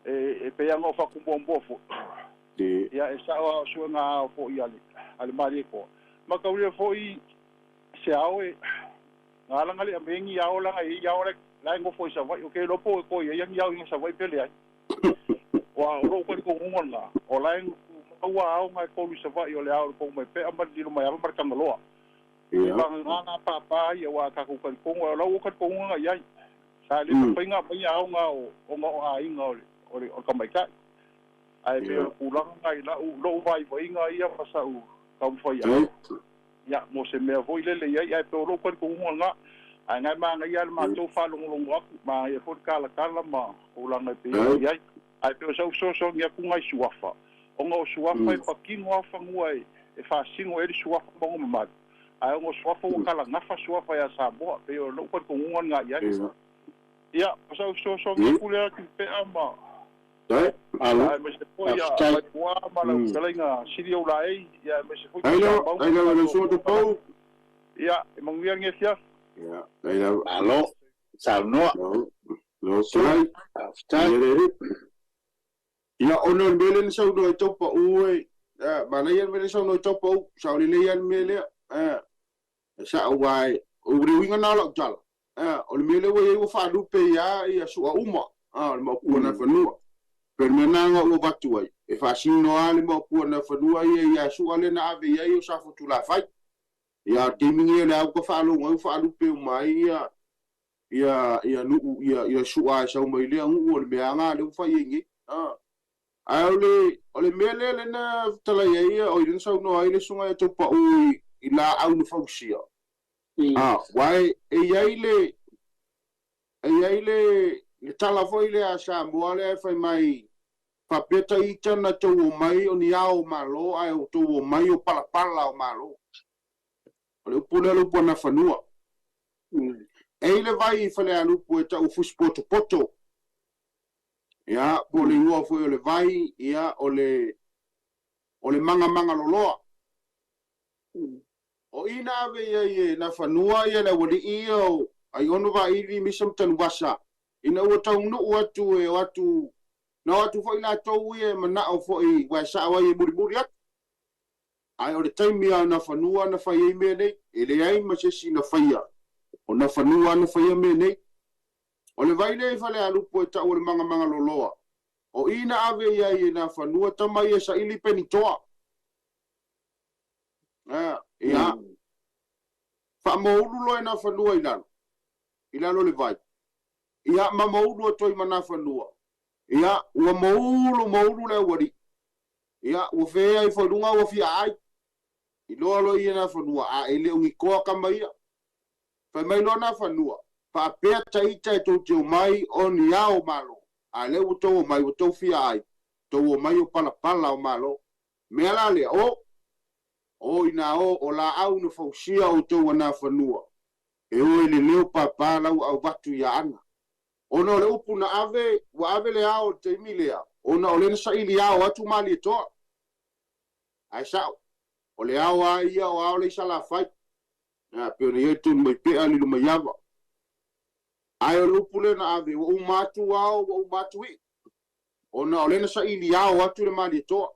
[SPEAKER 7] e pei lava ona ou fatu muamua foi, ia e sao lava o suega ao foi a le, a le Malietoa. Mataulia foi se ao e, na ala na le aumai ni ao leaga e i ai ao la e nofo i Savaii. Ou te iloa po o toe i ai ni ao i Savaii pe leai. Aua o lou talitonuga lena, o la e tumau a ao na e tolu i Savaii o le ao o le Tonumaipea ma le Lilomaiava ma le Tagaloa. Vagana na pāpā ia aua a tatou talitonu, o lau talitonuga na i ai. Sa le mafai ona aumaia ao na ona o aiga o le, o le tamaitai. Ae pei o le tulaga na i lau, lou vaivaiga ia ma sa'u taumafai atu. Ia, mo se mea foi lele i ai, ae pei o lou talitonuga lena. Ae na e manaia lava le matou faalogologo atu, manaia foi le talatala ma tulaga e pei ona i ai. Ae pei o sau fesoasoani atu nai suafa, ona o suafa e patino lava fanua e faasino ai le suafa ma ona mamalu, ae ona o suafa ua talagafa suafa ia Samoa, pei o lou talitonuga lena i ai. Ia, o sau fesoasoani atu lea Tuipea ma.
[SPEAKER 1] Malo.
[SPEAKER 7] Aemaise foi a Maipua ma lau fetalaiga Sili Oulaei, ia aemaise foi
[SPEAKER 2] Ai lava, ai lava lau susuga Tupou.
[SPEAKER 7] Ia, e manuia lenei afiafi.
[SPEAKER 2] Ia, ai lava.
[SPEAKER 1] Malo, saunoa.
[SPEAKER 2] Malo, lau fetalai.
[SPEAKER 1] Faafetai.
[SPEAKER 2] Ia, ona o le mea lea na saunoa ai Taupau e, manaia le mea lea na saunoa ai Taupau, sao lelei lava le mea lea. E sao aua o le uiga lena o lau tala, o le mea lea ua i ai ua faalupe ai lava ia sua uma, o le maopu o Nafanua. Pei o le mea lena na ou avatu ai, e faasino lava le maopu o Nafanua ia ia sua lea na ave i ai o Safotulafai. Ia a o le taimi lenei o lea ua faalogo ai ua faalupe uma ai ia ia ia nuu ia ia sua e sau mai lea nuu o le mea lava lena lea ua fai ai nei. Ae o le, o le mea lea lea na fetalai ai ia, oi lea na saunoa ai le susuga ia Taupau i, i laau na fausia. A, aua e, e i ai le, e i ai le, le tala foi lea a Samoa lea e fai mai, faapea ta ita na tou omai o ni ao o Malo ae o tou omai o palapala o Malo. O le upu lea o le upu a Nafanua. E i le vai i Falealupo e tau o Fusipotopoto. Ia, po o le igoa foi o le vai, ia, o le, o le Magamagaloloa. O i na ave i ai e Nafanua ia le aualii ia o Aiono Vaili, Misa ma Tanuvasa, ina ua taunuu atu e o atu, na o atu foi latou ia e manao foi aua e sao ai e mulimuli atu. Ae o le taimi lava o Nafanua na fai ai mea nei, e leai ma se isi na faia, o Nafanua lava na faia mea nei. O le vai lea i Falealupo e tau o le Magamagaloloa, o i na ave i ai e Nafanua tama ia saili penitoa. A, ia. Faamoulu loa e Nafanua i lalo, i lalo o le vai. Ia, ma moulu atu ai ma Nafanua. Ia, ua moulu, moulu le aualii. Ia, ua feea ifo i luga ua fia aai. Iloa loa ia Nafanua, a e le o ni toa tama ia. Fai mai loa Nafanua, Faapea ta ita e tou te omai o ni ao o Malo, a lea ua tou omai ua tou fia ai, tou omai o palapala o Malo. Mea la lea, o! O inā o, o laau na fausia outou a Nafanua, e o e leleo papa la ua auvatu ia Ana. Ona o le upu na ave, ua ave le ao i le taimi lea, ona o lea na saili ao atu Malietoa. Ae sa'o, o le ao a ia o ao le i Salafai, a pei ona i ai tonu mai pea lilo mai ava. Ae o le upu lea na ave, ua uma atu ao, ua uma atu i'u, ona o lea na saili ao atu le Malietoa.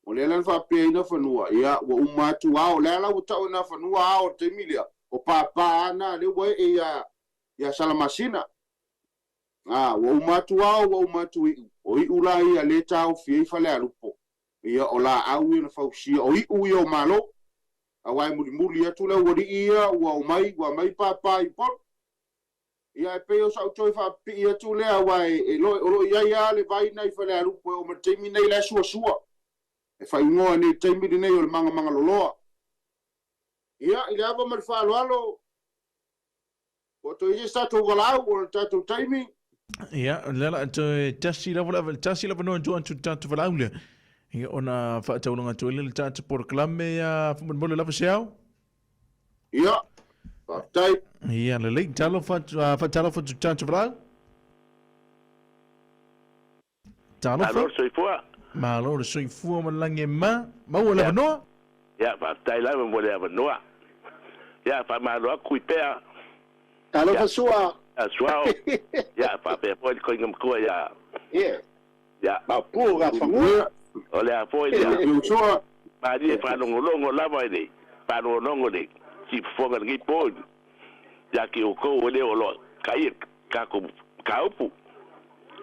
[SPEAKER 2] O lea la na faapea ai Nafanua, ia, ua uma atu ao, o lea la ua ta'u e Nafanua ao i le taimi lea, o Pāpā a na, lea ua e'e iā, iā Salamasina. A, ua uma atu ao, ua uma atu i'u, o i'u la ia lea e taofi ai Falealupo, Ia, o laau ia na fausia, o iu ia o Malo, aua e mulimuli atu le aualii ia ua omai, ua aumai pāpā i Upolu. Ia, e pei o sa'u toe faapipii atu lea, aua e, e lo, o lo o i ai lava le vai na i Falealupo e oo mai le taimi nei la e suasua, e faaigoa nei i le taimi lenei o le Magamagaloloa. Ia, i le ava ma le faaaloalo, Ua toe i ai se tatou valaau o le tatou taimi.
[SPEAKER 4] Ia, o lea la toe tasi lava le tasi lava no atu atu tatou valaau lea. Ia ona faataulaga atu ai lea le tatou polokalame ia faamolemole lava se ao.
[SPEAKER 2] Ia, faafetai.
[SPEAKER 4] Ia, lelei, talofa atu, faatalofa atu tatou valaau. Talofa.
[SPEAKER 6] Malo le soifua.
[SPEAKER 4] Malo le soifua ma le lagi e ma. Maua le avanoa.
[SPEAKER 6] Ia, faafetai lava mo le avanoa. Ia, faamalo atu i pea.
[SPEAKER 1] Talofa Sua.
[SPEAKER 6] Ia, Suao. Ia, faapea foi le koiga matua ia.
[SPEAKER 1] Ia.
[SPEAKER 6] Ia.
[SPEAKER 1] Maopu ga fagua.
[SPEAKER 6] O le a foi lea. Sua. Malie faalogologo lava i le faalogologo i le siufofoga i lenei po ia te outou o lea o lo o taia tatou mataupu.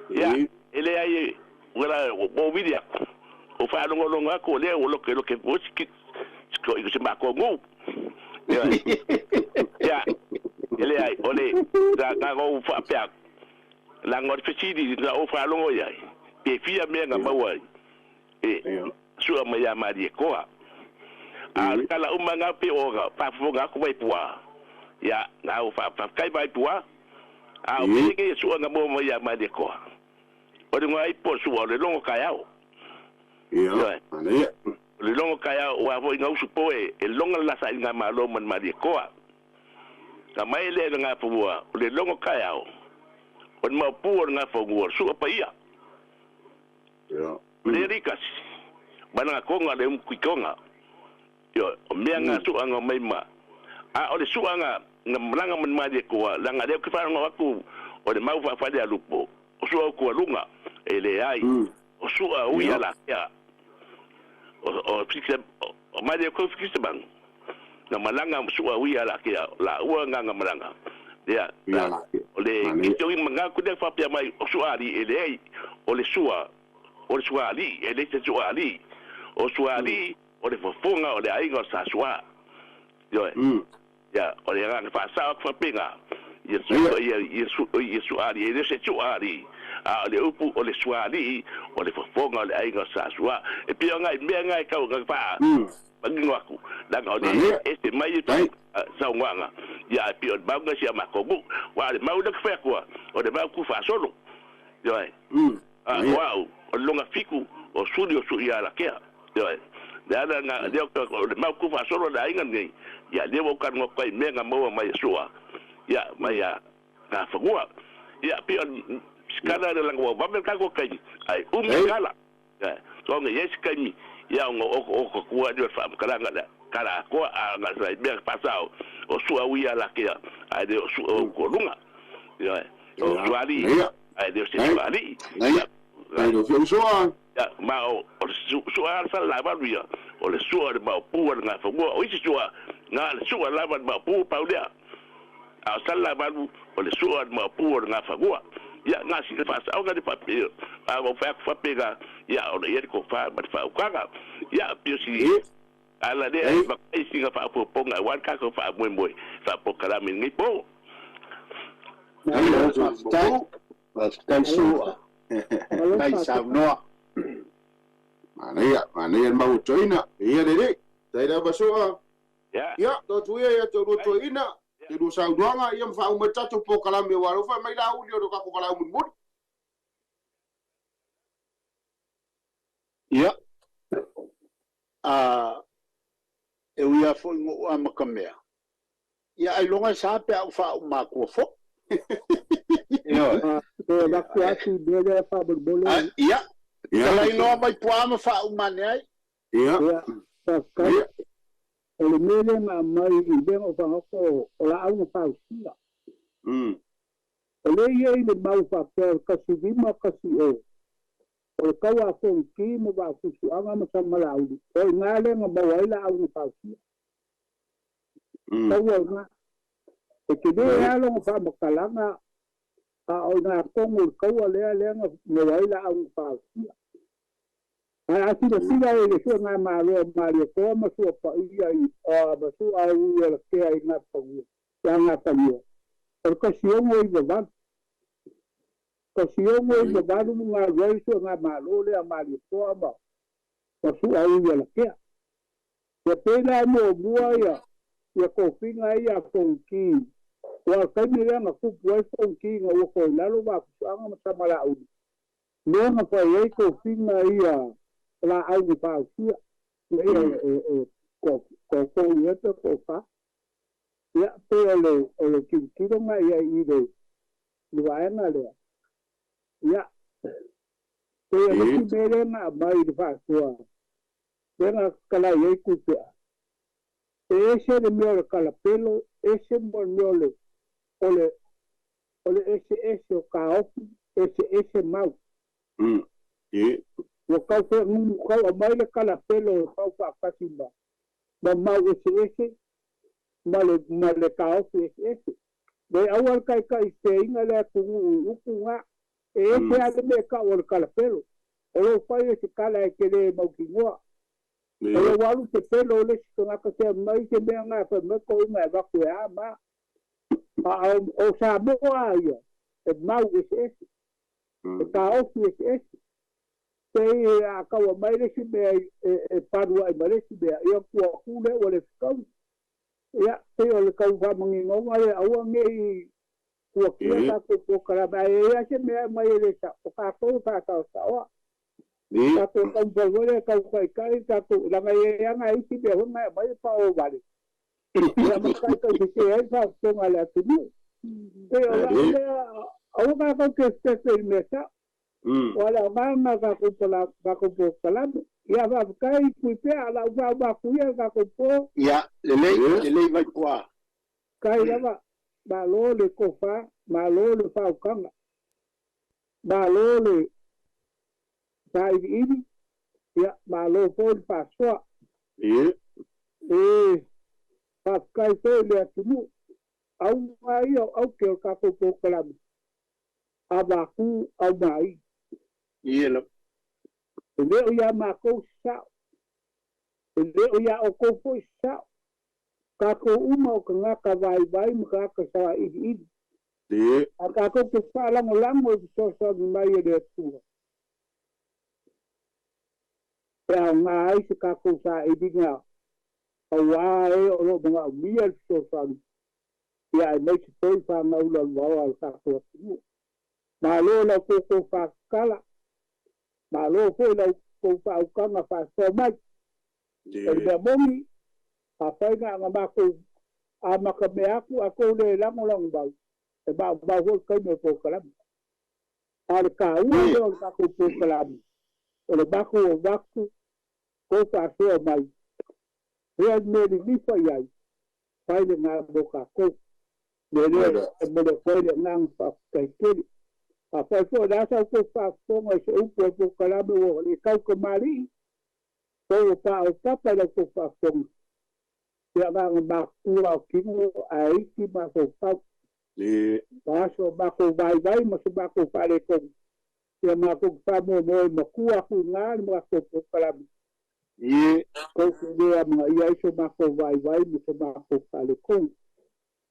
[SPEAKER 6] Ia, e leai, ua la, ua ou vili atu, ua faalogologo atu o lea ua lokeloke foi si se matou nuu. Ioe. Ia, e leai, o le, na, na ou faapea atu, leaga o le fesili na ou faalogo i ai, pe fia mea na maua ai e sua mai ia Malietoa. A o le tala uma na pei o faafofoga atu Vaipua, ia, na ou faafetai Vaipua, a o mea nei e sua na maua mai ia Malietoa, o le igoa ipo o le sua o le logo taeao.
[SPEAKER 2] Ioe.
[SPEAKER 6] O le logo taeao, aua foi na usu po e loga le la sailigamalo ma le Malietoa. Na mai lea i le Gafanua, o le logo taeao, o le maopu o le Gafanua, o le sua paia. O le alii tasi, ma lana toga le umukuitoga. Ioe, o mea na suaga mai ma, a o le suaga na malaga ma le Malietoa, leaga lea ou te faalogo atu o le mau faafalealupo, o sua o tualuga, e leai, o sua ui alakea, o, o, o Malietoa Fikisamanu, na malaga ma sua ui alakea, laua na na malaga, lea, o le kitogi manatu lea faapea mai, o sua alii, e leai, o le sua, o le sua alii, e leai se sua alii, o sua alii, o le fofoga o le aiga o Sa Sua. Ioe. Ia, o le agaga faasao atu faapena, ia sua, ia, ia su, ia sua alii, e le o se sua alii, a o le upu o le sua alii, o le fofoga o le aiga o Sa Sua. E pei o nai mea na e tau na faa manino atu, leaga o le ese mai e saunoaga, ia, e pei o le mau na si a matou nuu. Aua o le mau lea ou te fai atua, o le mau tufaasolo. Ioe. A o au, o le lona fiku, o suli o Suialakea. Ioe. Le ala na, lea o le mau tufaasolo a le aiga lenei, ia lea ua ou talanoa atu ai i mea na maua mai e Sua, ia, mai a Gafanua. Ia, pei o le sikala lea leaga ua vave le tatou taimi, ae umi le tala. Ioe. Soona i ai se taimi, ia ona otaota atu lea o le faamatalaga lea, tala atoa, a na o nai mea faasao, o Sua Uialakea, ae le o Sua o Tualuga. Ioe. O Sualii, ae le o se Sualii. Ia. Ia, ma o le sua lava sa lavalu ia, o le sua o le maopu a le Gafanua. O isi sua, na o le sua lava a le maopu, pau lea. A o sa lavalu, o le sua o le maopu o le Gafanua. Ia, na sina faasaoga le faapea, a ua fai atu faapena, ia, o lo o i ai le tofa ma le faautaga. Ia, pei o si ala lea e avatu ai sina faaopoopoga aua le tatou faamoemoe faapolokalame i lenei po.
[SPEAKER 1] Malo faafetai. Faafetai Sua. Faafetai saunoa.
[SPEAKER 2] Manaia, manaia le mau o toeaina. Ia lelei. Faafetai lava Su'a.
[SPEAKER 5] Ia.
[SPEAKER 2] Ia, to atu ia ia te lua toeaina, te lua saunoaga, ia ma faauma ai le tatou polokalame aua o lea ua fai mai Laauli o le tatou valaau mulimuli.
[SPEAKER 1] Ia, a e ui lava foi ina ou amatamea, ia ailoga e sa pe a ou faauma atua foi. Ioe.
[SPEAKER 3] Toe avatu atu i mea lea faamolemole.
[SPEAKER 1] Ia, talai loa Vaipuaa ma faauma ane ai.
[SPEAKER 2] Ia.
[SPEAKER 3] Ia, faafetai. O le mea lea na aumai i mea na ou fagota o laau na fausia. O lea e i ai le mau faapea o le 1510, o le tau a Fonoti ma Vaafusuaga ma Samalauli, o i ina lea na maua ai laau na fausia. Tau o ina. E tele lava lona faamatalaga, a o ina tonu i le taua lea lea na maua ai laau na fausia. Ae a silasila i le suegamalo a Malietoa ma sua paia i ma sua ui o Lakea i Gapagia, ia Gapagia, o le 1698. 1698 ma galu ai le suegamalo lea a Malietoa ma sua ui o Lakea. Ia pei la e muamua ia ia tofiga ia a Fonoti, aua o le taimi lea na tupu ai Fonoti ina ua toe i lalo Vaafusuaga ma Samalauli, Mea na fai ai tofiga ia laau na fausia, ia e toatolu ea pe toafa. Ia, pei o le o le tilotilo na i ai i le vaega lea. Ia, pei o le isi mea lea na aumai i le faasoa, lea na talai ai Tupea, e ese le mea o le kalapelo, ese ma le mea o le o le O le eseese o taofi, eseese mau. Ua tau feanunukaua mai le kalapelo e fau faatasi ma ma mau eseese ma le ma le taofi eseese. Le aua le taitaiseseina le atunuu i upu na, e ese lava le mea e tau o le kalapelo. O lou fai o se tala e te le mautinoa. O lou alu pepelo o le isi tagata sea mai se mea na fai mai toeaiina e avatu e a ma a. A o Samoa ia, e mau eseese, e taofi eseese. Pei a taua mai le isi mea e palu ai ma le isi mea, ia tua atu lea ua le fetaui. Ia, pei o le tau faamaninoga lea, aua ne i fuatia tatou polokalame, ae i ai lava se mea e aumai e le sao, o tatou e faasaosaoa. Tatou taumafai foi lea e tau taitai tatou, leaga e i ai lava nai isi mea foi na e aumai e paoa vale. Ia ma taitaisese ai le faafofoga a le atunuu. Pei o lau lea, aua tatou te fefe i le mea sao. Aua o le aoga lena o tatou tatou polokalame. Ia faafetai Puipea, o le a ou faauma atu ia le tatou po.
[SPEAKER 1] Ia, lelei, lelei Vaipua.
[SPEAKER 3] Faafetai lava, malo le tofa, malo le faautaga, malo le sailiili, ia, malo foi le faasoa. E faafetai foi i le atunuu, auga ia o aute o le tatou polokalame, avatu aumai.
[SPEAKER 1] Ia lava.
[SPEAKER 3] E le o ia matou se sao, e le o ia outou foi se sao, tatou uma o tagata vaivai ma tagata sailiili. A tatou te faalagolago i fesoasoani mai a le Atua, e aoga ai se tatou sailiga aua e o lo o manaomia le fesoasoani, ia aemaise foi fanau lalovaoa a le tatou atunuu. Malo la outou faatatala, malo foi la outou faautaga faasoa mai. O le mea moni, afai na ona matou amatamea atu a tou le lagolago mai, e maumau foi le taimi o le polokalame. A o le taua lea o le matou polokalame, o le matou avatu tou faasoa mai, hea le mea lilifa i ai, fai lena mo tatou. Mea lea e momoli atu ai le agaga faafetai tele. Afai foi o le a sa outou faafofoga i se upu o le polokalame ua le tau tamalii, po ua paopapa i la outou faafofoga, ia na ona matutua o tino ae iti mafaufau. O aso o matou vaivai ma so matou faaletonu, ia matou te faamoemoe matua atu i ina le matou polokalame. Tou te le amanaia ai so matou vaivai ma so matou faaletonu.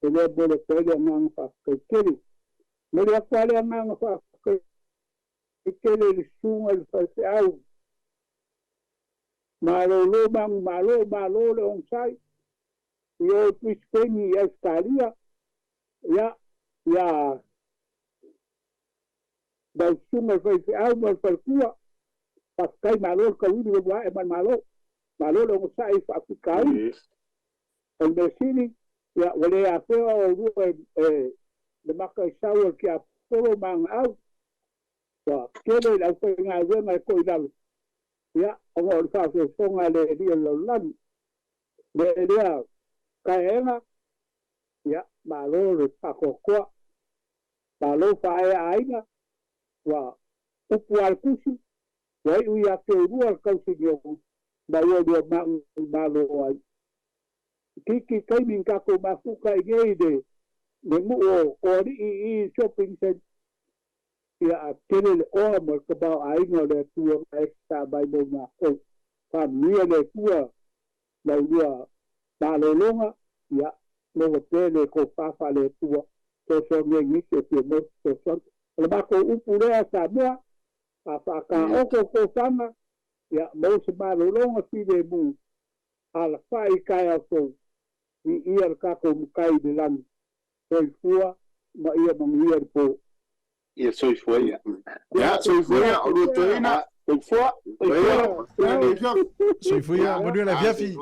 [SPEAKER 3] E le momoli atu ai le agaga faafetai tele. Momoli atu lava le agaga faafetai tele i le susuga i le faifeau. Malolo manumalo, malo le onosai i o i Brisbane i Ausetalia, ia, ia lau susuga i le faifeau ma le faletua, faafetai malo le tauili ua ae ma le malo, malo le onosai i faafitauli. O le mea sili, ia, ua le afea oulua e le maka i sau o le tiapolo ma ana au, ua tele i le aufaigaluega e toilalo, ia, ona o le faasoasoaga a le Alii o le lalolagi. O le mea lea, taeaega, ia, malo le faatoatoa, malo faaea aiga, ua upu lava le tusi, ua iu ia te oulua le tausinioga, ma ua lua manumalo ai. Itiiti taimi na tatou mafuta ai nei i le nuu o Alii i shopping centre, ia a tele le oa ma le tamaoaiga o le Atua na e sa mai mo matou. Faamanuia le Atua laulua malologa, ia maua pea le tofa faale-Atua, fesoasoani ai nisi o fia maua se fesoasoani. O le matou upu lea Samoa, a faataoto tofaga, ia maua se malologa filemu Alafai i taeao fou, viia le tatou Matai i le lagi, soifua ma ia manuia le po.
[SPEAKER 1] Ia soifua ia.
[SPEAKER 2] Ia soifua ia, o lua toeaina.
[SPEAKER 1] Soifua.
[SPEAKER 2] Soifua.
[SPEAKER 4] Soifua ia, manuia le afiafi.